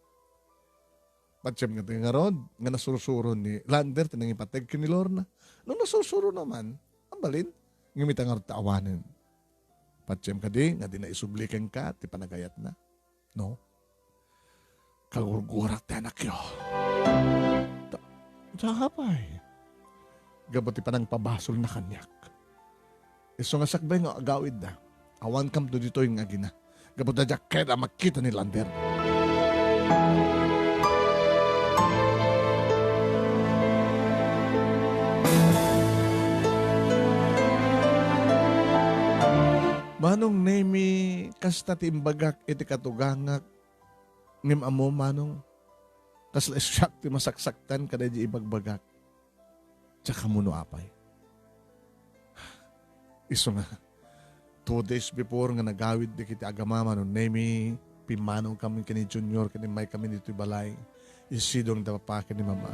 Patiem nga ti ngarud, nga nasursuro ni Lander ti nangipateg ken ni Lorna. No nasursuro naman, mabalin, ngem ita ngarud ta awanen. Patiem kadi nga di naisubli kenka ti panagayatna? No? Kagurgurak ti anakyo. Ta, ta apay? Gapu ti panangpabasolna kaniak. Isu nga sakbay nga agawidda. Awankamto ditoy nga agina. Gapu ta diak kayat a makita ni Lander. Manong Nemi, kasta ti imbagak iti katugangak, ngem ammo, Manong, kasla siak ti masaksaktan kadaydi ibagbagak. Diak ammo no apay. Isu nga, two days before nga nagawid dagiti agama, Manong Nemi, pimmanongkami ken ni Junior ken immaykami ditoy balay. Isidong da papa ken ni mama.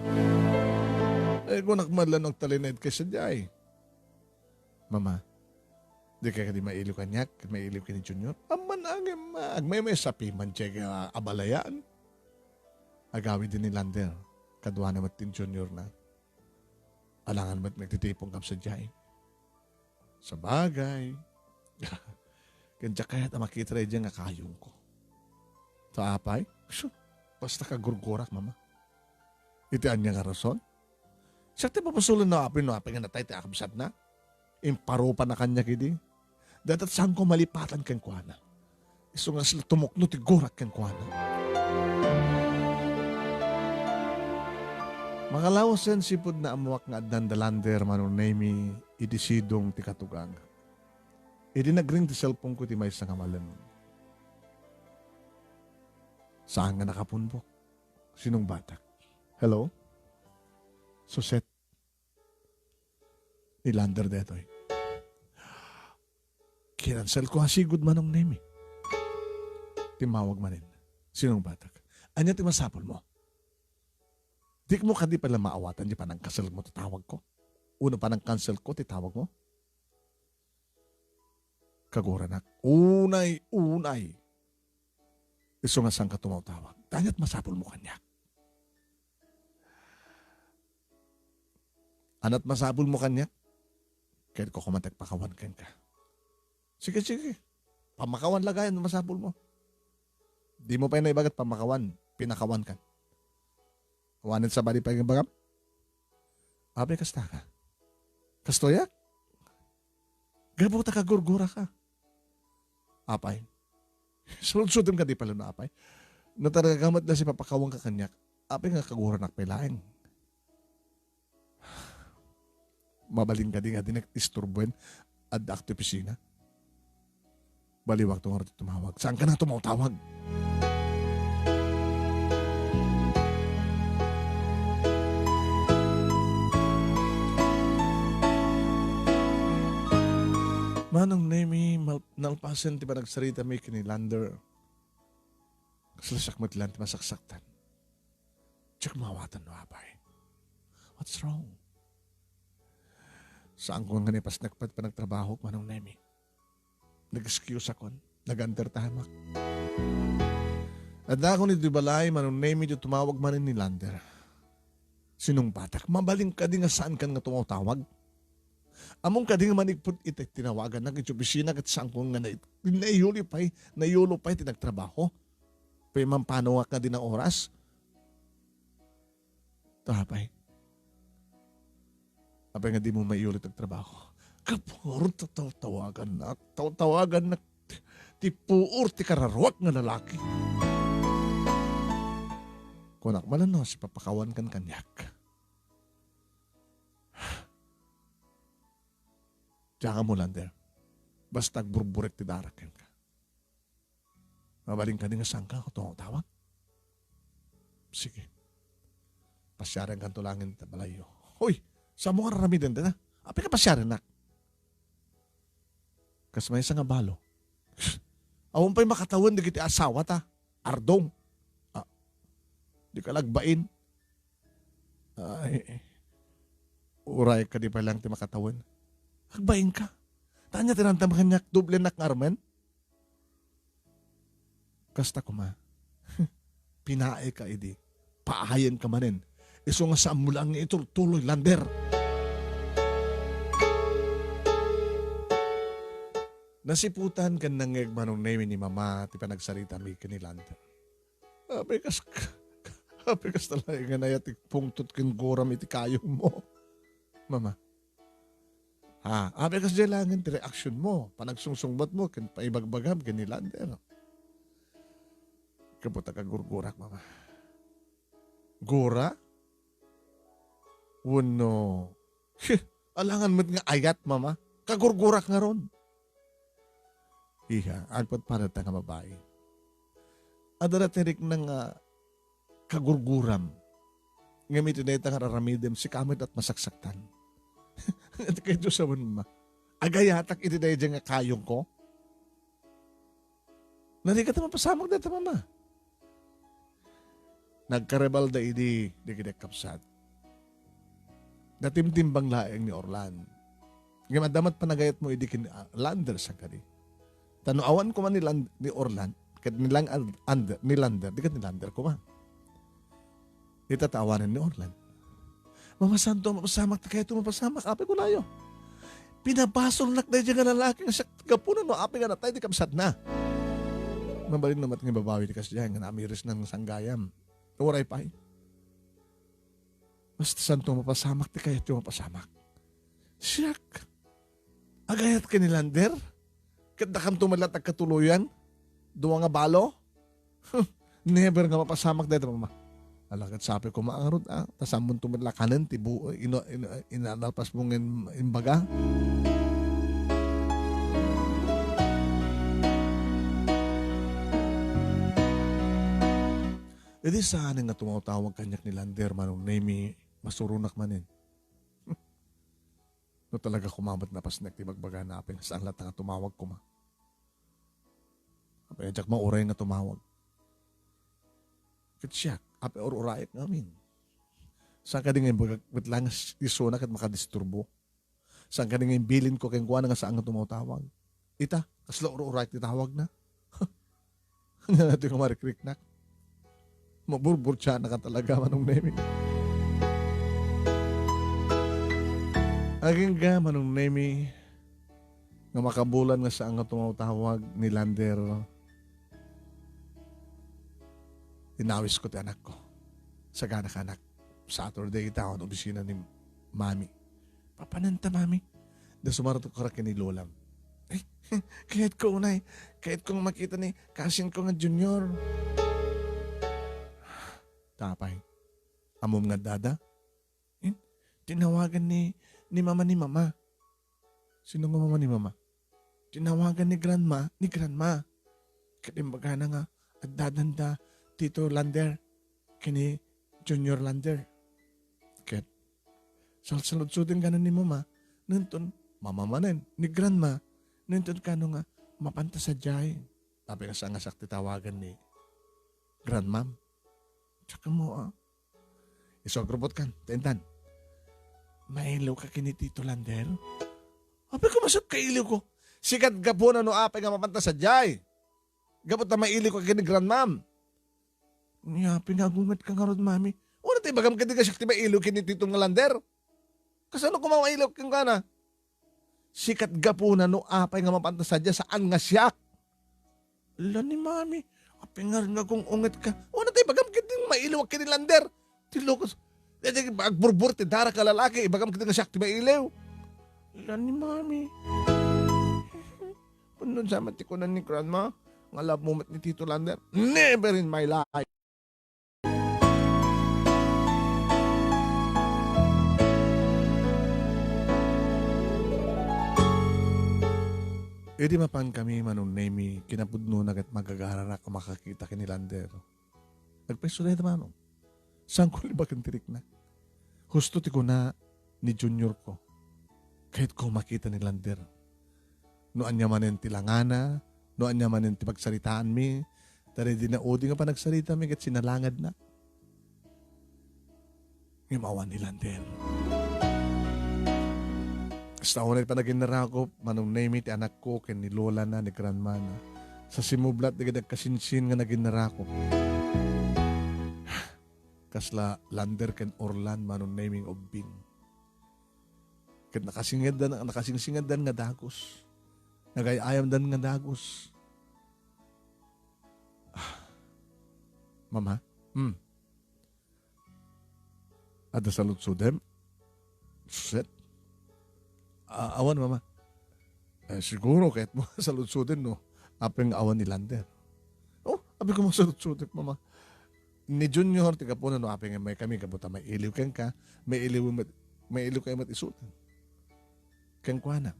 Eh, kunak man lang no agtalinaed kay sadiay. Mama, dika kadi mailiw kaniak, mailiw ken ni Junior? Amman ngem, ah, agmaymaysa piman diay, ah, abalayan. Agawid ni Lander, kaduana met ti Junior na. Alangan met nagtitipon kam sadiay. Sabagay. Ken diak kayat a makita daydiay nga kayongko. Ta apay? Shoo! Basta kagurgurak, Mama. Iti ania nga rason? Siak ti pabasolen no apay, no apay nga natay ti akabsatna. Imparupa na kaniak idi. Dayta ti saanko malipatan kenkuana. Isu nga sila tumukno ti gurak kenkuana. Makalawasen sipud naammoak nga addan da Lander, Manong Nemi, idi sidong ti katugangak. Idi nagring ti cellphone ko ti maysa nga malem. Saan nga nakapunbok? Sinong batak? Hello? Suset. Ni Lander detoy. Kinansel ko a sigud, Manong Nemi. Timmawag manen. Sinong batak? Ania ti masapul mo? Di mo kadi pala maawatan di panangkansel mo ti tawag ko? Uno panangkansel ko ti tawag mo? Kaguranak. Unay, unay. Isu nga saan ka tumawtawag. Ania ti masapul mo kaniak? Ania ti masapul mo kaniak? Kayatko koma ti agpakawan kenka. Sige, sige. Pamakawan la gayam ti masapul mo. Di mo pay naibaga ti pamakawan, pinakawan kan. Awanen sabali pay nga ibagam? Apay kasta ka? Kastoy a? Gapu ta kagurgura ka. Apay? Saludsodem kadi pay no apay? No talaga met la sipapakawan ka kaniak, apay nga kaguranak pay laeng? Mabalin kadi nga dinak isturbuen? Addaak ti opisina. Baliwakto ngarud ti tumawag. Saan ka na tumawtawag? Manong Nemi, mal-, nalpasen ti panagsaritami ken ni Lander. Kasla siak met laeng ti masaksaktan. Diak maawatan no apay. What's wrong? Saanko nga naipasnekpet panagtrabahok, Manong Nemi. Nag-excuse akon. Nag-undertime ak. Adda akon iti balay, Manong Nemi, di tumawag manen ni Lander. Sinong batak? Mabalin kadi nga saan kan nga tumawtawag? Ammom kadi nga manipud iti tinawagannak iti opisina ket saanko nga nai-, naiyuli pay, naiyulo pay ti nagtrabaho? Pay mampano nga kadi nga oras? Ta apay? Apay nga di mo maiyulo ti agtrabaho? Gapu ngarud ta tawtawagannak, tawtawagannak ti puor ti kararuak nga lalaki. Kunak manen no, sipapakawan kan kaniak. Diak ammo, Lander. Basta agburburek ti darak kenka. Mabalin kadi nga saan ka tumawtawag? Sige. Pasiarenkanto laeng ita balayyo. Hoy, saan mo nga aramiden dayta? Apay ka pasiarennak? Kas maysa nga balo. Awan pay makatawen dagiti asawata. Ardong. Ah, di ka lagbain. Ay, uray kadi pay laeng ti makatawen. Agbainka. Ania ti randam kaniak, doblenak nga armen? Kasta koma. Pinaayka idi. Paayenka manen. Isu nga saanmo laeng nga iturtuloy, Lander. Nasiputan ken nangngeg Manong Nemi ni Mama ti panagsaritami ken ni Lander. Apay kas-, apay kasta laeng nga nayat ti pungtot ken guram iti kayongmo, Mama. Ha, apay kasdiay laengen ti reaksionmo, panagsungsungbatmo ken paibagbagam ken ni Lander. Gapu ta kagurgurak, Mama. Gura? Wenno, alangan met nga ayat, Mama. Kagurgurak ngarud. Iha, agpadpadata nga babai. Adda ti rikna nga kagurguram. Ngem iti dayta nga aramidem, sika met at masaksaktan. Ket Dios awan, Mama. Agayatak iti daydiay nga kayongko. Narigat a mapasamak dayta, Mama. Nagkarebalda idi dagiti kabsat. Natimtimbang laeng ni Orlan. Ngem adda met panagayatmo idi ken, ah, Lander sangkadi. Ta no awan koma ni Land-, ni Orlan, ket ni Lang-, Ander, ni Lander, di ket ni Lander koma. Ita ta awanen ni Orlan. Mama Santo, mapasamak ti kayatyo mapasamak, apay kunayo. Pinabasolnak daydiay nga lalaki nga siak ti gapuna no apay nga natay ti kabsatna. Mabalin no met nga ibabawi ti kasdiay nga namiris nga sanggayam. Uray pay. Basta Santo, mapasamak ti kayatyo mapasamak. Siak. Agayat ken ni Lander? Ket dakanto met laeng agkatuloyan? Dua nga balo? Never nga mapasamak dayta, Mama. Ala, ket sapay koma ngarud, ah. Ta saanmonto met la kanen ti bu-, ino-, ino-, inalpasmo nga in-, imbaga. Idi saanen nga tumawtawag kaniak ni Lander, Manong Nemi, masuronak manen. No talaga koma met napasnek ti bagbagana, apay nga saan latta nga tumawag koma. Apay a diak mauray nga tumawag. Ket siak, apay a ur-urayek ngamin. Saan kadi nga imbagak met laeng nga s-, isuna ket makadisturbo? Saan kadi nga imbilinko kenkuana nga saan nga tumawtawag? Ita, kasla ur-urayek ti tawagna. Ania daytoy nga marikriknak? Maburburtianaka talaga, Manong Nemi. Agingga, Manong Nemi, nga makabulan nga saan nga tumawtawag ni Lander, inawisko ti anakko. Saganaka, anak. Saturday ita, awan opisina ni Mami. Papananta, Mami. Da sumarto kara ken ni Lolam. Ay, kayatko unay. Kayatko nga makita ni cousin ko nga Junior. Tapay. Ammom nga addada? Eh, tinawagan ni, ni Mama ni Mama. Sino nga Mama ni Mama? Tinawagan ni Grandma, ni Grandma. Ket imbagana nga addadanda Tito Lander ken ni Junior Lander. Ket salsaludsodengana ni Mama, nunton Mama manen, ni Grandma, nunton kano nga mapanta sadiay. Apay nga saan nga siak ti tawagan ni Grandmam. Tsaka mo, ah. Isu, agrurbutkan, ta intan. Mailiwka ken ni Tito Lander? Apay koma siak kailiwko? Sikat gapuna no apay nga mapanta sadiay. Gapu ta mailiwka ken ni Grandmam. Nia, pinagungetka ngarud, Mami. Ania ti ibagam ket di nga siak ti mailiw ken ni Tito nga Lander? Kasano koma mailiw kenkuana? Sikat gapuna no apay nga mapanta sadiay, saan nga siak. Ala ni Mami, apay ngarud nga gung-ungetka? Ania ti ibagam ket di nga mailiwak ken ni Lander? Ti lukos. Daydiay agburbor ti darak a lalaki, ibagam ket di nga siak ti mailiw. Ala ni Mami. Pudno sa met ti kuna ni Grandma nga love mo met ni Tito Lander? Never in my life. Idi mapankami, Manong Nemi, kinapudnona ket magagaranak a makakita ken ni Lander. Nagpayso dayta, Manong. Saanko libaken ti rikna. Husto ti kuna, ni Junior ko. Kayatko makita ni Lander. No ania manen ti langana, no ania manen ti pagsaritaanmi, ta daydi naudi nga panagsaritami ket sinalangadna. Ngem awan ni Lander. Kasta unay panaginnarakop, Manong Nemi, ti anakko ken ni lolana, ni grandmana. Sa simublat dagiti agkasinsin nga naginnarakop. Kasla Lander ken Orlan, Manong Nemi, nga ubbing. Ket nakasingaddan, nakasingsingeddan nga dagus. Nagay-ayamdan nga dagus. Ah. Mama? Hmm. Adda saludsodem? Suset? A-, awan, Mama. Eh, siguro, kayatmo saludsodem, no? Apay nga awan ni Lander. Oh, apay ko masaludsodek, Mama. Ni Junior, ti gapuna, no, apay nga maikami, gapu ta mailiw kenka, mailiw met, mailiw kayo met isunan. Kenkuana.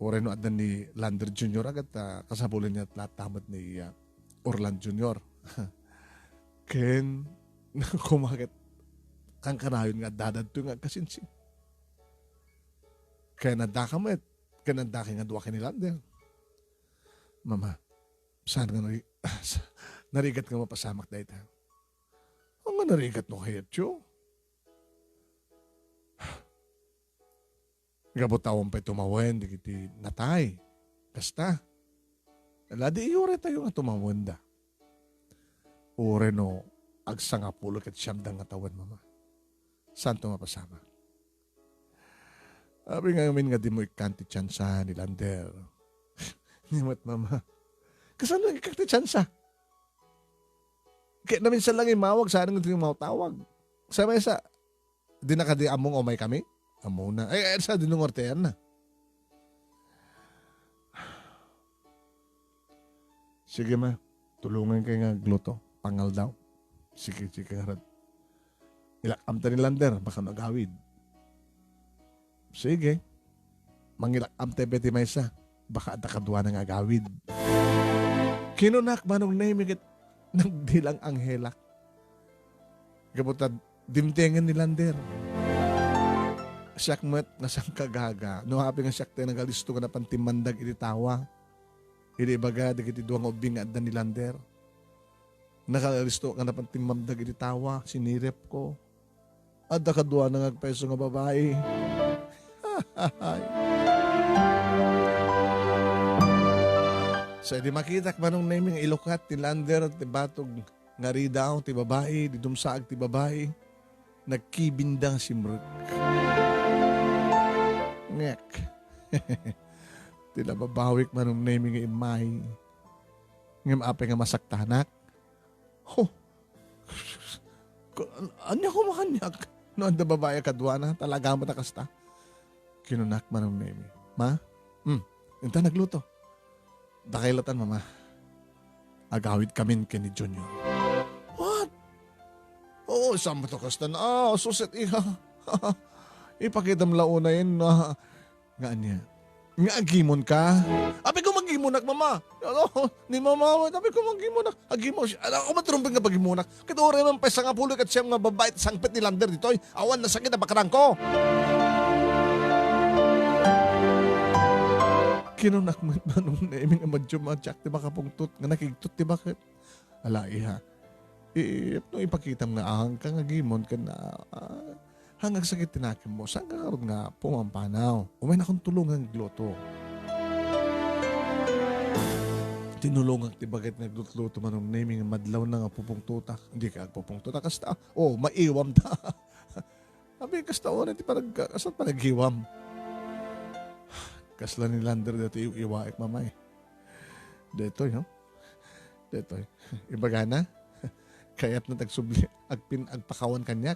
Uray no adda ni Lander Junior agad, ta kasapulan niya latta met ni, ah, Orlan Junior. Ken, kumaket, kankanayon nga adda dadto nga agkasinsin. Ken addaka met, ken addaka nga dua ken ni Lander. Mama, saan nga nari-, narigat nga mapasamak dayta? Nga narigat no kayatyo? Gapu ta awan pay tumawen dagiti natay. Kasta. Ala, di iyoretayo nga tumawenda. Uray no agsangapulo ket siamda nga tawen, Mama. Saanto mapasamak? Apay ngamin nga dimo ikkan ti tiansa ni Lander? Ni met, Mama. Kasano ikkak ti tiansa? Ket naminsan lang imawag, saan nga di mawtawag. Sa maysa, di na kadi ammong umay kami? Ammona. Ay, ay, sa dinungor ti ayanna. Sige, Ma. Tulongan kay nga agluto. Pangal daw. Sige, sige, ngarud. Ilak-am ta ni Lander, baka no agawid. Sige. Mangilak-am ta pay ti maysa. Baka adda kaduana nga agawid. Kinunak, Manong Nemi, ket nagdilang anghelak. Gapu ta dimtengen ni Lander. Siak met nga sangkagaga, no apay nga siak ti nagalisto nga napan timmandag iti tawa. Idi ibaga dagiti dua nga ubbing nga adda ni Lander. Nakalisto nga napan timmandag iti tawa, sinirepko. Adda kaduana nga agpayso nga babai. Sa idi makitak, Manong Nemi, nga ilukat ti Lander ti batog nga ridaw ti babai, di dumsaag ti babai, nagkibinda nga simrek. Ngek. Ti nababawik, Manong Nemi, nga immay. Ngem apay nga masaktanak? Ho. Ka-, an-, ania koma kaniak? No adda babai a kaduana, talaga met a kasta. Kinunak, Manong Nemi. Ma? Hmm. Inta nagluto. Dakay latan, Mama. Agawid kamin ken ni Junior. What? Oo, saan met a kasta na? Ah, suset, iha. Ipakitam la unayen, ah, nga ania? Nga agimonka? Apay ko magimonak, Mama. Ano? Ni Mama, apay ko magimonak. Agimon siya. Ala, ako matrumbeng nga pagimonak. Ket uray man pay sangapulo ket siam nga babai ti sangpet ni Lander ditoy. Awan nasakit a bakrangko. Kinunak met, Manong Nemi, nga madyo madiak ti makapungtot nga nakigtot ti baket. Ala, iha. I-, no ipakitam nga ahanka nga agimon ken, ah, han agsakit ti nakemmo, saanka ngarud nga pumampanaw? Umaynakon tulongan nga agluto. Tinulongak ti baket nga aglutluto, Manong Nemi, nga madlawna nga pupungtotak. Dika agpupungtotak kasta. Oh, maiwam ta. Abi, kasta unay ti panag-, kasta panaghiwam. Kasla ni Lander daytoy iw-iwaek, Mama, eh. Daytoy, no? Daytoy. Ibagana, kayatna ti agsubli, agpin-, agpakawan kaniak.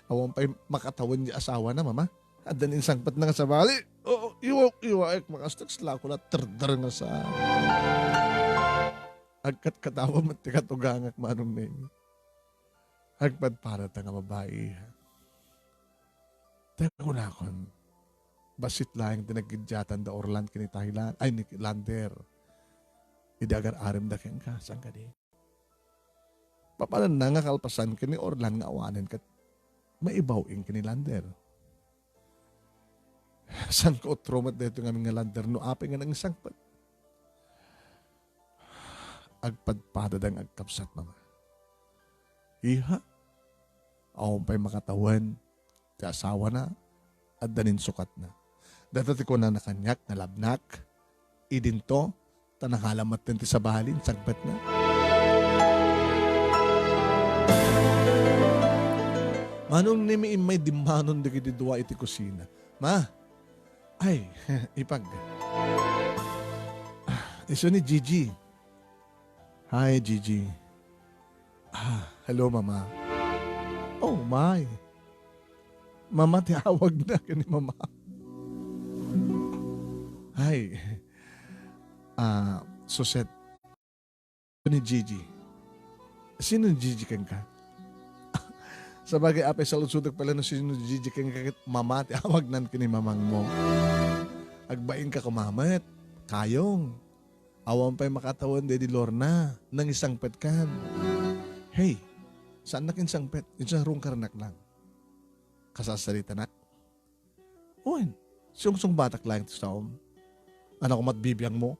Awan pay makatawen ti asawana, Mama. Adda ni insangpetna nga sabali. Oo, iwa, iwaek, makastekslako la, terder nga sa. Agkatkatawa met ti katugangak, Manong Nemi. Agpadpadata nga babai. Ti kunakon, bassit laeng ti nagkiddiatan da Orlan ken ni Thailand, ay, ni Lander. Idi agar-aramda kenka, saan kadi? Papananna nga kalpasan ken ni Orlan nga awanen ket Maibaw-in ken ni Lander. Saan ko utro met daytoy ngamin nga Lander no apay nga nangisangpet? Agpadpadada nga agkabsat, Mama. Iha, awan pay makatawen ti asawana, adda ninsukatna. Dayta ti kunana kaniak nga labnak, idinto, ta nangala met ti sabali, insangpetna. Manong Nemi immay dimmanon dagiti dua iti kusina. Ma, ay, ipag. Ah, isu ni Gigi. Hi, Gigi. Ah, hello, Mama. Oh, my. Mama, ti awagna ken ni Mama. Hi. Ah, Suset. Ni Gigi. Sino ni Gigi kenka? Sabagay, apay, saludsodek pay la no sino ni Gigi kenka ket Mama ti awagnan ken ni mamangmo. Agbainka koma met. Kayong. Awan pay makatawen daydi Lorna, nangisangpetkan. Hey, saannak insangpet, insarungkarnak lang. Kasasaritanak? Wen, sungsungbatak laeng ti saom. Anak ko, mat bibiangmo.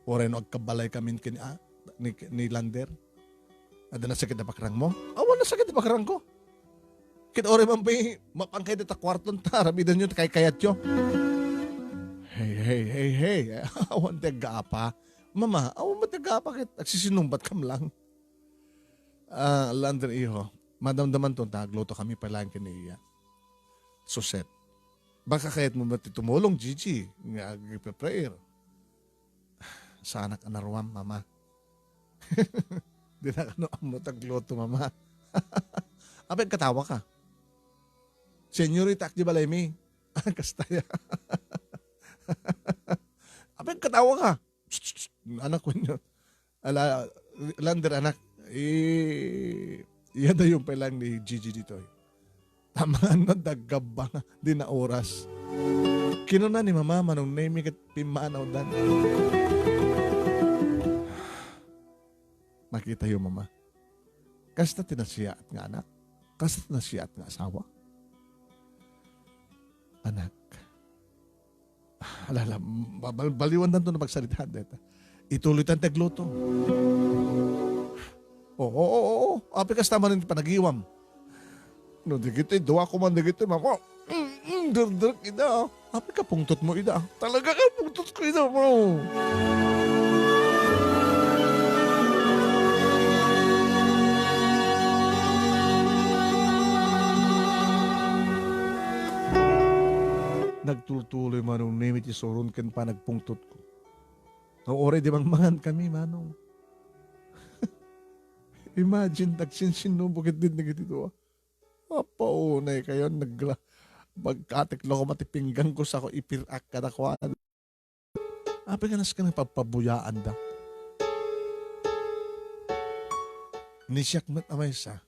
Uray no agkabalaykami ken, ah, ni, ni Lander. Adda nasakit a bakrangmo? Awan nasakit a bakrangko. Ket uray man pay, mapankay dita kuarton ta, aramidenyo ti kaykayatyo. Hey, hey, hey, hey. Awan ti aggaapa. Mama, awan met ti aggaapa ket agsisinungbatkam lang. Ah, Lander, iho, madamdamanto ta aglutokami pay laeng ken ni iya. Suset. Baka kayatmo met ti tumulong, Gigi, nga agpe-prayer. Saanak a naruam, Mama. Dinak kano ammo ti agluto, Mama. Apay, agkatawaka. Senyorita ak di balaymi. Ah, kasta ya. Apay, agkatawaka. Anak ko nyo. Ala, Lander, anak, i-, iyadayon pay lang ni Gigi ditoy. Taman no daggabba nga, di na oras. Kinuna ni Mama, Manong Nemi ket pimmanawdan. Makitayo, Mama. Kasta ti nasiyaat nga anak. Kasta ti nasiyaat nga asawa. Anak, Ala, ala, bal-, baliwandanto no pagsaritaan dayta. Ituloytan ti agluto. Oo, oo, oo. Apay, kasta man ti panagiwam. No, dagiti dua koma dagiti, Mama. Mm, mm, durdurek ida. Apay, kapungtotmo ida. Talaga, kapungtotko ida, Mama. Nagtultuloy, Manong Nemi, ti suron ken panagpungtotko. No, uray di mangmangan kami, Manong. Imagine, nagsinsinubo ketdi dagiti dua. Apaunay kayo, nagla-, magkatiklo ko mati pinggan ko, sako ipirak kadakuada. Apay nga nasken nga pagpabuyaanda. Ni siak met a maysa,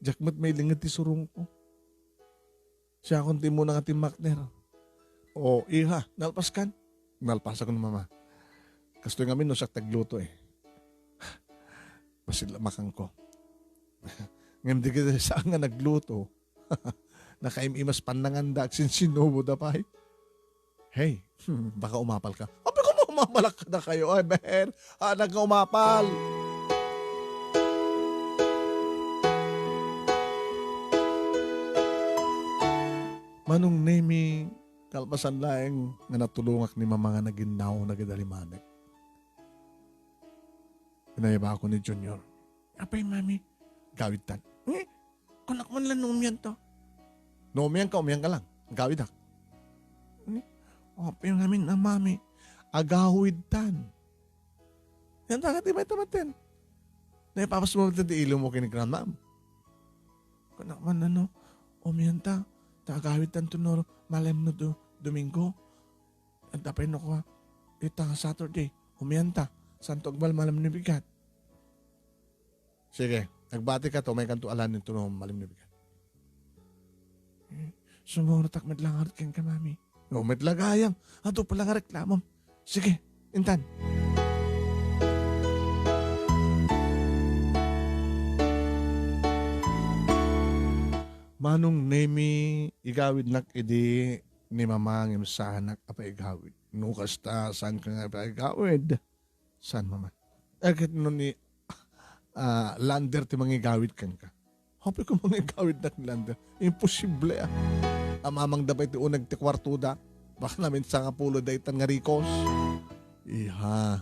diak met mailinged ti surongko. Siakon ti immuna nga timmakder. O, iha, nalpaskan? Nalpasak ni Mama. Kastoy ngamin no siak ti agluto, eh. Pasilamakanko. Ngem dagiti saan nga nagluto, nakaim-imas pannanganda, agsinsinuboda pay. Hey, baka umapal ka. Apay, koma umapalak kadakayo. Ay, Ben, anak nga umapal. Manong Nemi, kalpasan laeng nga natulongak ni Mama nga naginnaw, nagidalimanek. Inayabako ni Junior. Apay, Mami? Gawidtan. Eh, kunak man lang no umian to. No umian ka, umian ka lang. Gawidak. Eh, apay, Mami, na, Mami. Agawidtan. Yan, taka, di may tamaten. Naipapas mo ti ilo mo kini grandma. Kunak man, ano, umian ta. Ta agawidtan to no, malem no do-, Domingo. Adda pay no kua, ita nga Saturday, umian ta, santo agbalmalam ni bigat. Sige, agbati ka, tumaykan to alan nito no malim ni bigat. Eh, sumurot ak met la ngarud kenka, Mami. No, met la gayam, ato pala nga reklamom. Sige, intan. Manong Nemi, igawidnak idi ni Mama ngem saanak a paigawid. No kasta, saanka nga paigawid? Saan, Mama? Eh, ket no ni, ah, Lander ti mangigawid kenka. Apay ko mangigawidnak ni Lander? Imposible, ah. Amamangda pay ti uneg ti kuartoda. Baka namin sangapulo daytan nga rikos. Iha.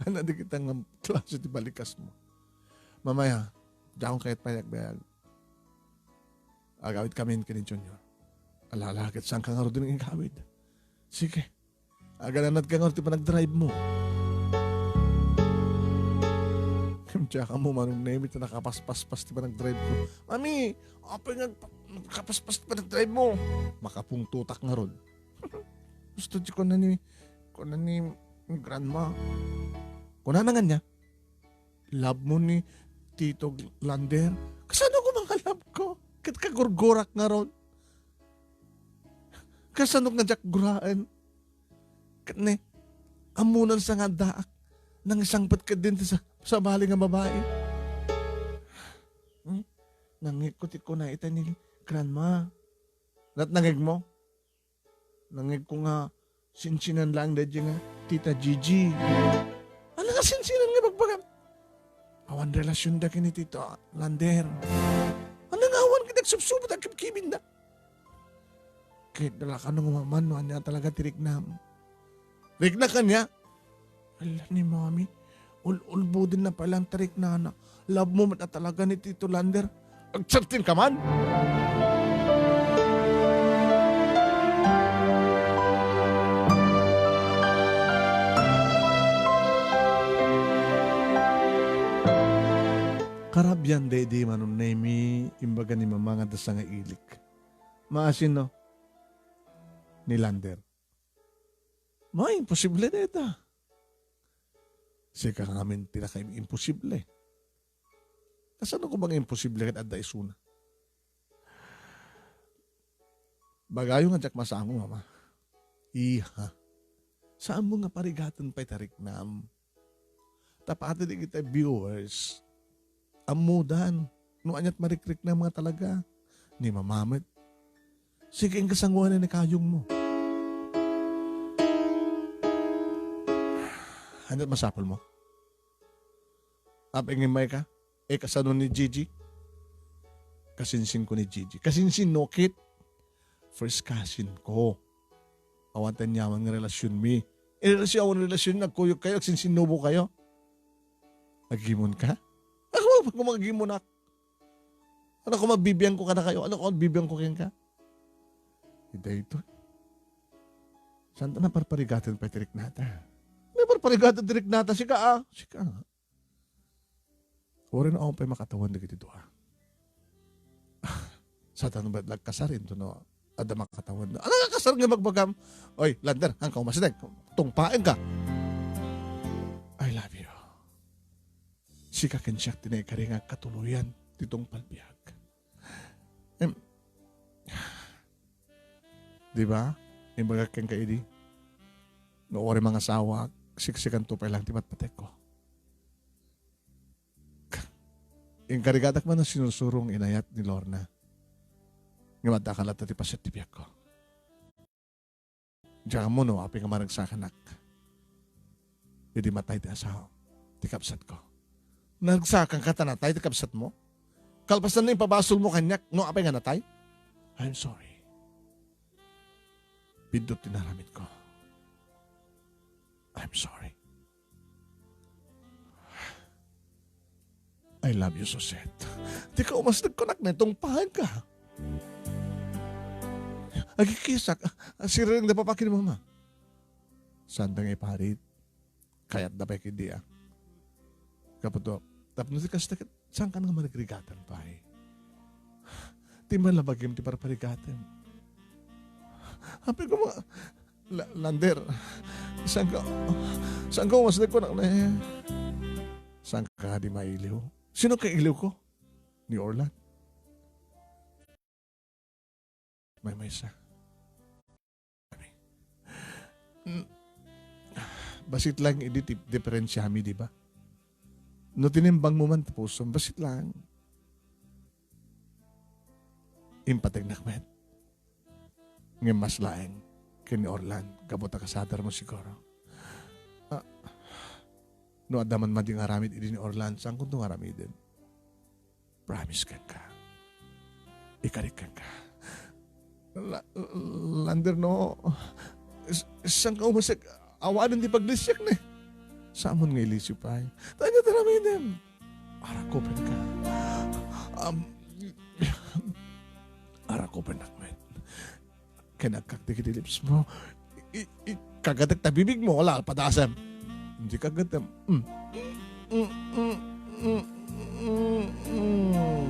Ania dagita nga klase ti balikasmo? Mama, diakon kayat pay agbiag. Agawidkamin ken ni Junior. Ala, ala, ket saanka ngarud nga igawid? Sige. Agananadka ngarud ti panagdrive mo. Diak ammo, Manong Nemi, ta nakapaspaspas ti panagdrive ko. Mami, apay nga nagpa-, nakapaspaspas ti panagdrive mo? Makapungtotak ngarud. Gusto ti kuna ni, kuna ni grandma. Kunana ngarud, love mo ni Tito Lander? Kasano ko mga love ko? Ket kagurgurak ngarud. Kasano nga diak guraen? Ket ne, ammonan sa nga addaak. Nangisangpet ketdin ti sa-, sabali nga babai. Hmm? Nangngegko ti kuna ita ni grandma. Ket nangngegmo? Nangngegko nga sinsinan laeng daydi nga Tita Gigi. Ania nga sinsinan nga bagbagam? Awan relasionda ken ni Tito Lander. Ania nga awan ket agsubsubot a kibkibinda? Ket dala kano nga maman no ania talaga ti riknam. Riknak kaniak? Ala ni Mami, ul-, ulbodenna pay laeng ti riknana. Love mo met a talaga ni Tito Lander. Agsertinka man! Karabian daydi, Manong Nemi, imbaga ni Mama nga adda sangailik. Maasin, no? Ni Lander. Ma, imposible dayta. Sika ngamin ti nakaimposible. Kasano ko nga imposible ket adda isuna? Bagayo nga diak masango, Mama. Iha. Saanmo nga parigaten pay ti riknam. Tapno dagiti viewers, ammodan no aniat marikriknam nga talaga. Ni Mama met. Sige, inka sanguanan ni kayongmo. Aniat masapulmo? Apay nga immayka? Eh, kasano ni Gigi? Kasinsinko ni Gigi. Kasinsin, no, Kit? First cousin ko. Awan ti aniaman nga relasionmi. Eh, relasyon, awan relasyon, nagkuyogkayo, agsinsinnubokayo. Agimonka? Ako, pag-, kung agimonka. Ania koma, bibiangko kadakayo? Ania koma, bibiangko kenka? Daytoy. Saanta nga parparigaten pay ti riknata? Nga parparigaten ti riknata, sika, ah. Sika. Uray no awan pay makatawen dagiti dua. Saanta no met la agkasar, intono adda makatawen. Ania nga kasar nga bagbagam? Oy, Lander, haanka umasdeng. Tungpaenka. I love you. Sika ken siak ti naikari nga agkatuloyan ti tungpal biag. Em, di ba? Imbagak kenka idi, no uray mangasawaak, siksikanto pay laeng ti patpatekko. Inkarigatak man a sinursuro nga inayat ni Lorna. Ngem adda kalatta ti paset ti biagko. Diak ammo no apay nga maregsakanak idi matay ti asawa, ti kabsatko. Naregsakanka ta natay ti kabsatmo? Kalpasan no impabasolmo kaniak no apay nga natay? I'm sorry. Biddut ti naramidko. I'm sorry. I love you, Suzette. Dika umasdeng kunak, tungpaenka. Agkikisak. Sirireng da papa ken mama. Saanda nga iparit. Kayatda pay ketdi, ah. Kaputo, tapno ti kasta ket, saankan nga marigrigaten pay? Ti malabagim ti parparigatem. Apay koma, La-, Lander, saanka, saanka umasdeng kunak ne? Saanka di mailiw? Sino ka iliw ko? Ni Orlan. Maymaysa. Mm. Bassit lang idi ti diferensiami, di ba? No tinimbangmo man ti pusom, bassit lang. Impategnak met. Ngem mas laeng ken ni Orlan, gapu ta kasadermo siguro. Ah, no adda man madi nga aramid idi ni Orlan, saankonto nga aramiden. Promise kenka. Ikarik kenka. La-, Lander, no. S-, saanka umasek, awanen ti paglisiak ne. Saamon nga ilisyo pay. Tanya taramidem. Arakupenka. Am, arakupennak met. Ken agkak dagiti lips mo. I, i, kagatek ta bibig mo, wala, padasem. Hindi kagatem. Mm. Mm, mm, mm, mm, mm.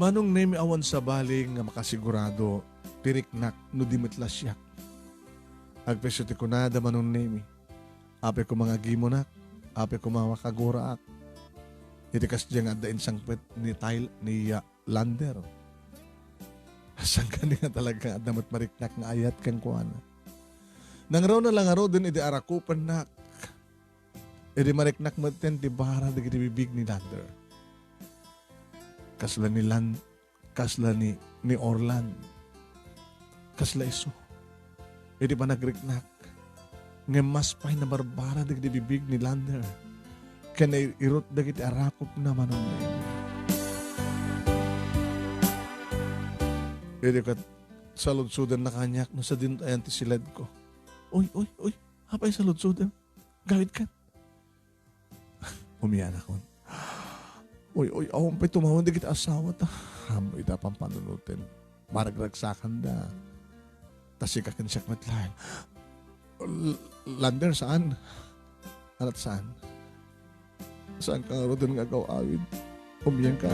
Manong Nemi, awan sabali nga makasigurado ti riknak no di met la siak. Agpayso ti kunada, Manong Nemi. Apay koma nga agimunak, apay koma nga makaguraak. Iti kasdiay nga adda insangpet ni Tyl-, ni, ah, Lander. Saan kadi nga talaga adda met mariknak nga ayat kenkuana? Nangraw na la ngaruden idi arakupennak. Idi mariknak metten ti bara dagiti bibig ni Lander. Kasla ni Lan-, kasla ni, ni Orlan. Kasla isu. Idi panagriknak, ngem mas pay nabarbara dagiti bibig ni Lander ken nair-irot dagiti arakupna, Manong Nemi. Idi ket saludsodenna kaniak no sadin ayan ti siledko. Oy, oy, oy, apay saludsodem? Gawid ket. Umianakon. Uy, uy, awan pay tumawen dagiti asawata. Ammo ita pampanunoten. Maragragsakanda. Ta sika ken siak met laeng. L-, Lander, saan? Anat saan? Saan ka ngaruden nga agaw-awid? Umianka.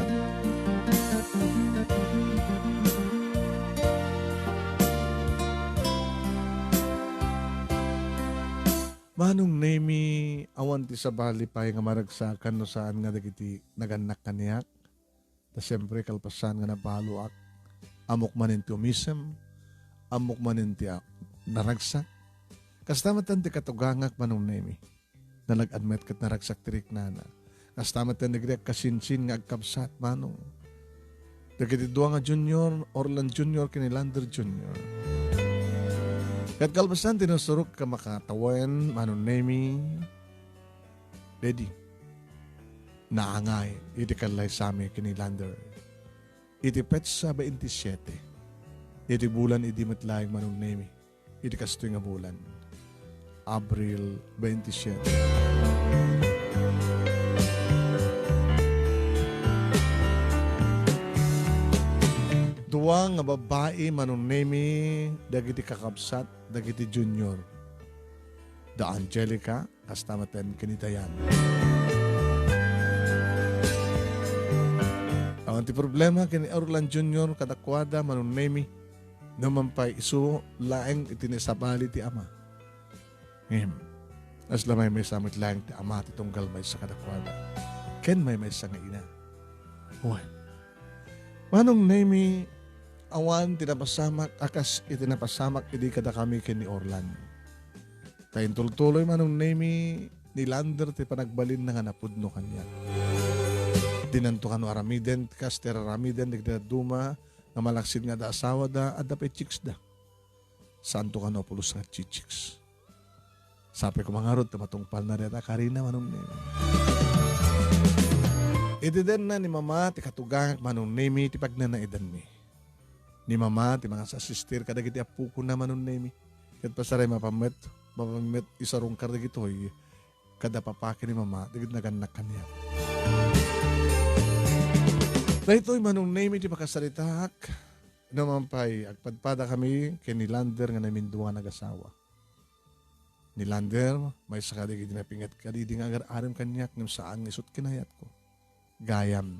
Manong Nemi, awan ti sabali pay nga maragsakan no saan nga dagiti nagannak kaniak. Ta siempre, kalpasan nga nabaloak, ammok manen ti umisem, ammok manen ti, ah, naragsak. Kasta met ti katugangak, Manong Nemi. Nalag-an met ket naragsak ti riknana. Kasta met dagiti agkasinsin nga agkabsat, Manong. Dagiti dua nga junior, Orlan Junior ken ni Lander Junior. Ket kalpasan ti nasurok ka makatawen, Manong Nemi, dedi, naangay iti kallaysami ken ni Lander. Iti petsa veintisiete, iti bulan idi met laeng, Manong Nemi. Iti kastoy nga bulan, Abril veintisiete. Dua nga babbai, Manong Nemi, dagiti kakabsat dagiti junior. Da Angelica, kasta met ken ni Dayan. Awan ti problema ken ni Orlan Junior kadakuada, Manong Nemi. No man pay isu laeng iti naisabali ti ama. Ngem, kasla maymaysa met laeng ti ama ti tunggal maysa kadakuada. Ken maymaysa nga ina. Wen. Manong Nemi, awan ti napasamak a kas iti napasamak idi kadakami ken ni Orlan. Ta intultuloy, Manong Nemi, ni Lander ti panagbalinna nga napudno kaniak. Dinanto kano aramiden kas ti raramiden dagiti dadduma nga malaksid nga adda asawada, adda pay chicksda. Saanto kano a pulos nga chichicks. Sapay koma ngarud ta matungpalna dayta a karina, Manong Nemi. Iti denna ni Mama ti katugangak, Manong Nemi, ti pagnanaedanmi. Ni Mama ti mangas-asistir kadagiti appokona, Manong Nemi. Ket pasaray, mapan met, mapan met isarungkar dagitoy kada papa ken ni Mama dagiti nagannak kaniak. Daytoy, Manong Nemi, ti pakasaritaak. No man pay, agpadpadakami ken ni Lander nga namindua nga nagasawa. Ni Lander, maysa kadagiti napinget kadidi nga agar-arem kaniak ngem saan nga isut' kinayatko. Gayam,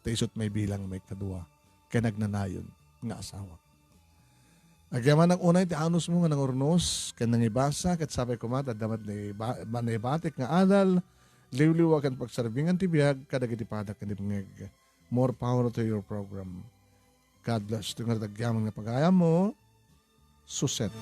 ta isut' maibilang nga maikadua ken agnanayon nga asawa. Agyamanak unay ti anusmo nga nangurnos ken nangibasa, ket sapay koma ta adda met naiba-, naibatik nga adal, liwliwa ken pagsarbingan ti biag kadagiti padak nga dimngeg. More power to your program. God bless. Ito nga dagyaman nga pagayam mo, suset.